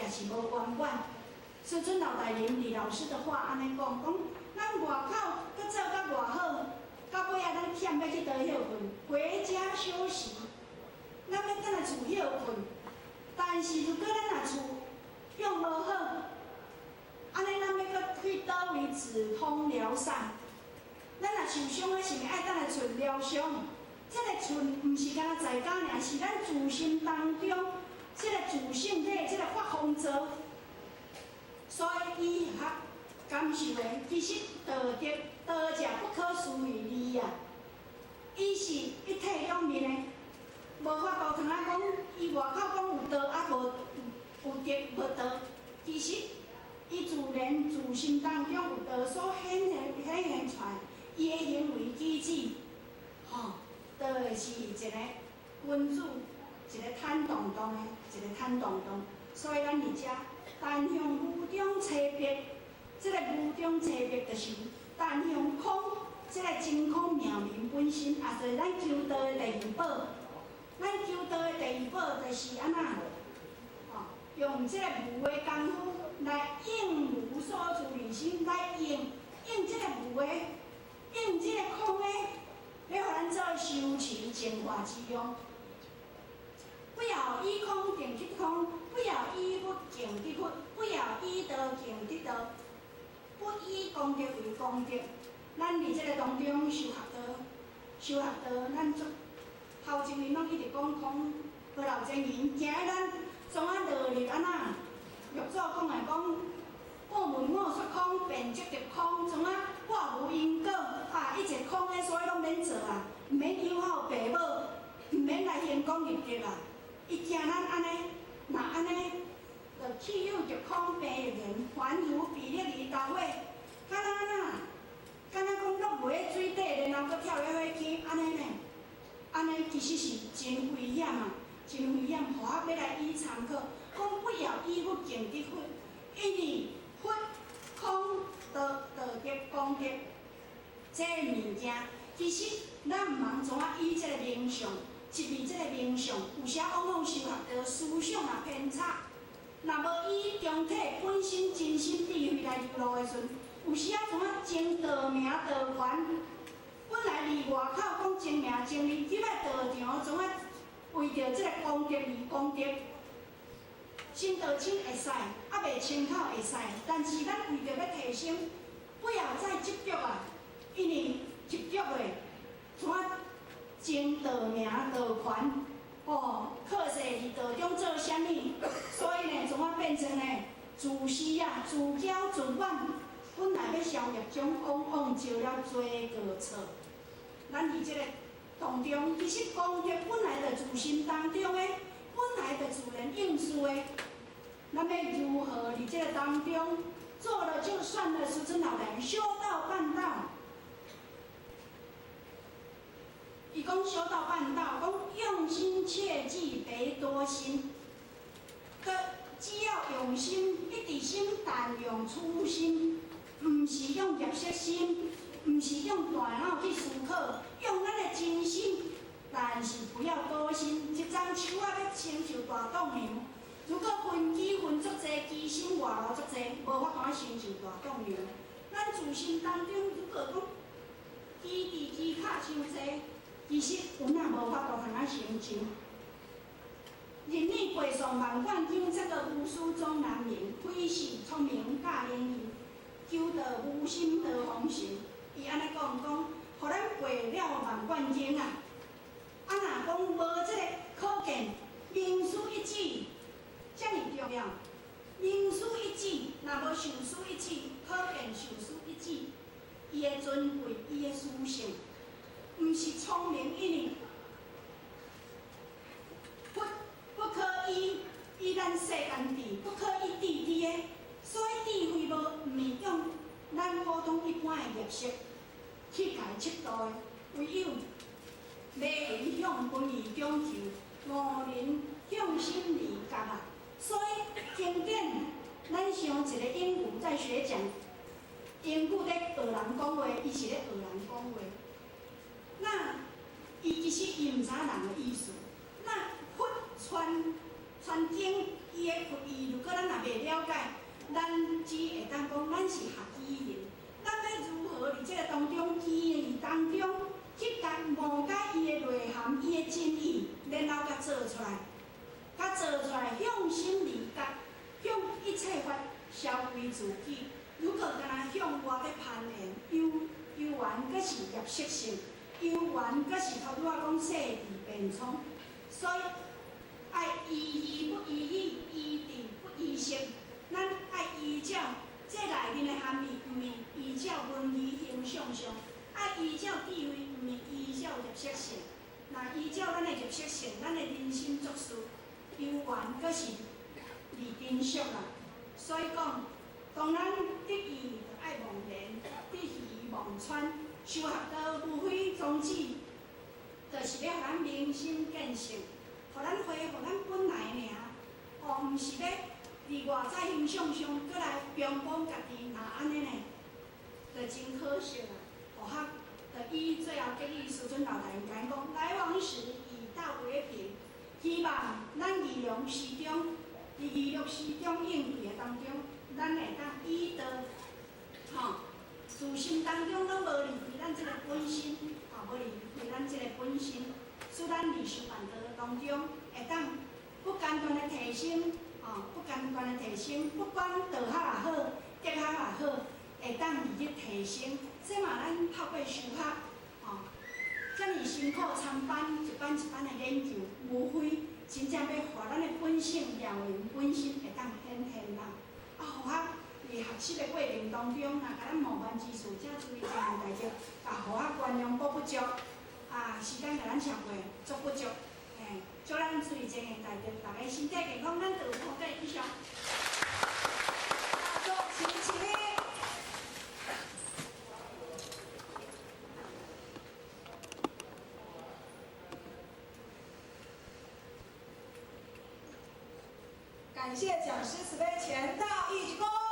也是無圓滿。師尊老大人李老師的話按呢講，講咱外口閣做甲偌好，到尾仔咱忝欲去佗歇睏，回家休息，咱欲轉來厝歇睏。但是如果咱若厝用無好，按呢咱欲閣去佗位止痛療傷？咱若受傷，是毋是愛轉來厝療傷？這个厝毋是干焦在家爾，是咱自心當中這个自性體，這个法風座。所以伊學感受的，其實道德道者不可思議啊！伊是一體兩面的，無法度通仔講，伊外口講有道啊，無有德無道。其實伊自然自心當中有道所顯現出來，伊的行為舉止，吼，都會是一個君子，一個坦蕩蕩的，一個坦蕩蕩。所以咱佇遮，但向無中差別，這个無中差別就是但向空，這个真空妙明本身，也就是咱求道的第二寶。咱求道的第二寶就是按怎？吼，用這个無的功夫來應無所住而生，來應這个無的，應這个空的，來予咱做修持淨化之用。不要以空定得空，不要以佛定得佛，不要以道定得道，不以功德為功德。咱佇這个當中修學道，修學道，咱做頭前面攏一直講空，無留前言，驚咱創啊落入按怎？六祖講的講，我聞我說空，便證得空，創啊我無因果啊，一切空的，所以攏免做啊，毋免有孝爸母，毋免來行功立德啊。伊驚咱按呢，若按呢，就去有著空病人，還如彼力而投火，敢若按怎？敢若講落袂水底，然後閣跳入火坑，按呢呢？按呢其實是真危險啊，真危險！予我欲來以參考，講不要以佛證得佛，因為佛空道道德功德這个物件，其實咱毋通怎啊以這个名相。一味這个名相，有時往往修學著思想也偏差。若無以中體本身真心智慧來流露的時陣，有時仔怎啊爭道名道權，本來佇外口講爭名爭利，入來道場怎啊為著這个功德而功德，身道清會使，猶未清口會使，但是咱為著欲提升，不要再執著啊，因為執著的怎啊爭道名道權，哦，靠勢佇道中做啥物？所以呢，怎啊變成呢？自私啊，自驕自滿，本來欲消業障，往往招了罪過錯。咱佇這个當中，其實功德本來就自心當中的，本來就自然應事的。咱欲如何佇這个當中做了就算了，師尊老人修道辦道。伊講修道辦道，講用心切記，別多心。閣只要用心，一直心，但用初心，毋是用業識心，毋是用大腦去思考，用咱的真心，但是不要多心。一欉樹仔欲成就大棟梁，如果根機分足濟，機心外露足濟，無法度成就大棟梁。咱自心當中，如果講機智機巧傷濟，其實有哪無法度通仔成就？日語背誦萬貫經，這个無師終難明，非是聰明教靈驗，求道無心得方成。伊按呢講講，予咱背了萬貫經啊！啊，若講無這个可見，明師一指，遮爾重要。明師一指，若無授師一指，可見授師一指，伊的尊貴，伊的殊勝。毋是聰明，因為不不可以以咱世間智，不可以智佇的，所以智慧無毋是用咱普通一般的業識去共伊測度的，唯有馬雲向本義中求，五人向心而覺啊。所以經典，咱想一個英語在學講，英語咧學人講話，伊是咧學人講話。那伊其實伊毋知影人的意思。那佛傳傳經，伊的佛意，如果咱若袂了解，咱只會當講咱是學語言。咱欲如何佇這个當中，語言當中去共誤解伊的內涵、伊的真意，然後共做出來，共做出來，向心而覺，向一切法消歸自己。如果干焦向外咧攀緣，有有緣閣是業識性。有緣，閣是頭拄仔講細智變聰，所以愛依義不依語，依智不依色。咱愛依照這內面的含義，毋是依照文字形象上，愛依照智慧，毋是依照入息性。若依照咱的入息性，咱的人生做事，猶原閣是離根俗啦。所以講，當咱得義就愛忘言，得魚忘川，修學道無非宗旨，就是欲予咱明心見性，予咱恢復咱本來爾。哦，毋是欲佇外在形象上，閣來標榜家己，若按呢呢，就真可惜啦。哦哈，就以最後結語，師尊老大人講，來往時以道為憑，希望咱儀容時中，佇儀樂時中應對的當中，咱會當以道，吼，自心當中攏無離開咱這个本心，吼，無離開咱這个本心，使咱佇修辦道當中會當不間斷的提升，吼，不間斷的提升，不管道學也好，德學也好，會當佇咧提升。這嘛咱透過修學，吼，遮爾辛苦參班一班一班的研究，無非真正欲予咱的本性、了明本心會當顯現啦。啊，予學佇學習的過程當中，若共咱冒犯之處，請注意這項代誌，啊，予學原諒補不足，啊，時間共咱超過，足不足，嘿，祝咱注意這項代誌，大家身體健康，咱就有福氣。以上。大眾請起立。感謝講師慈悲前道一鞠躬。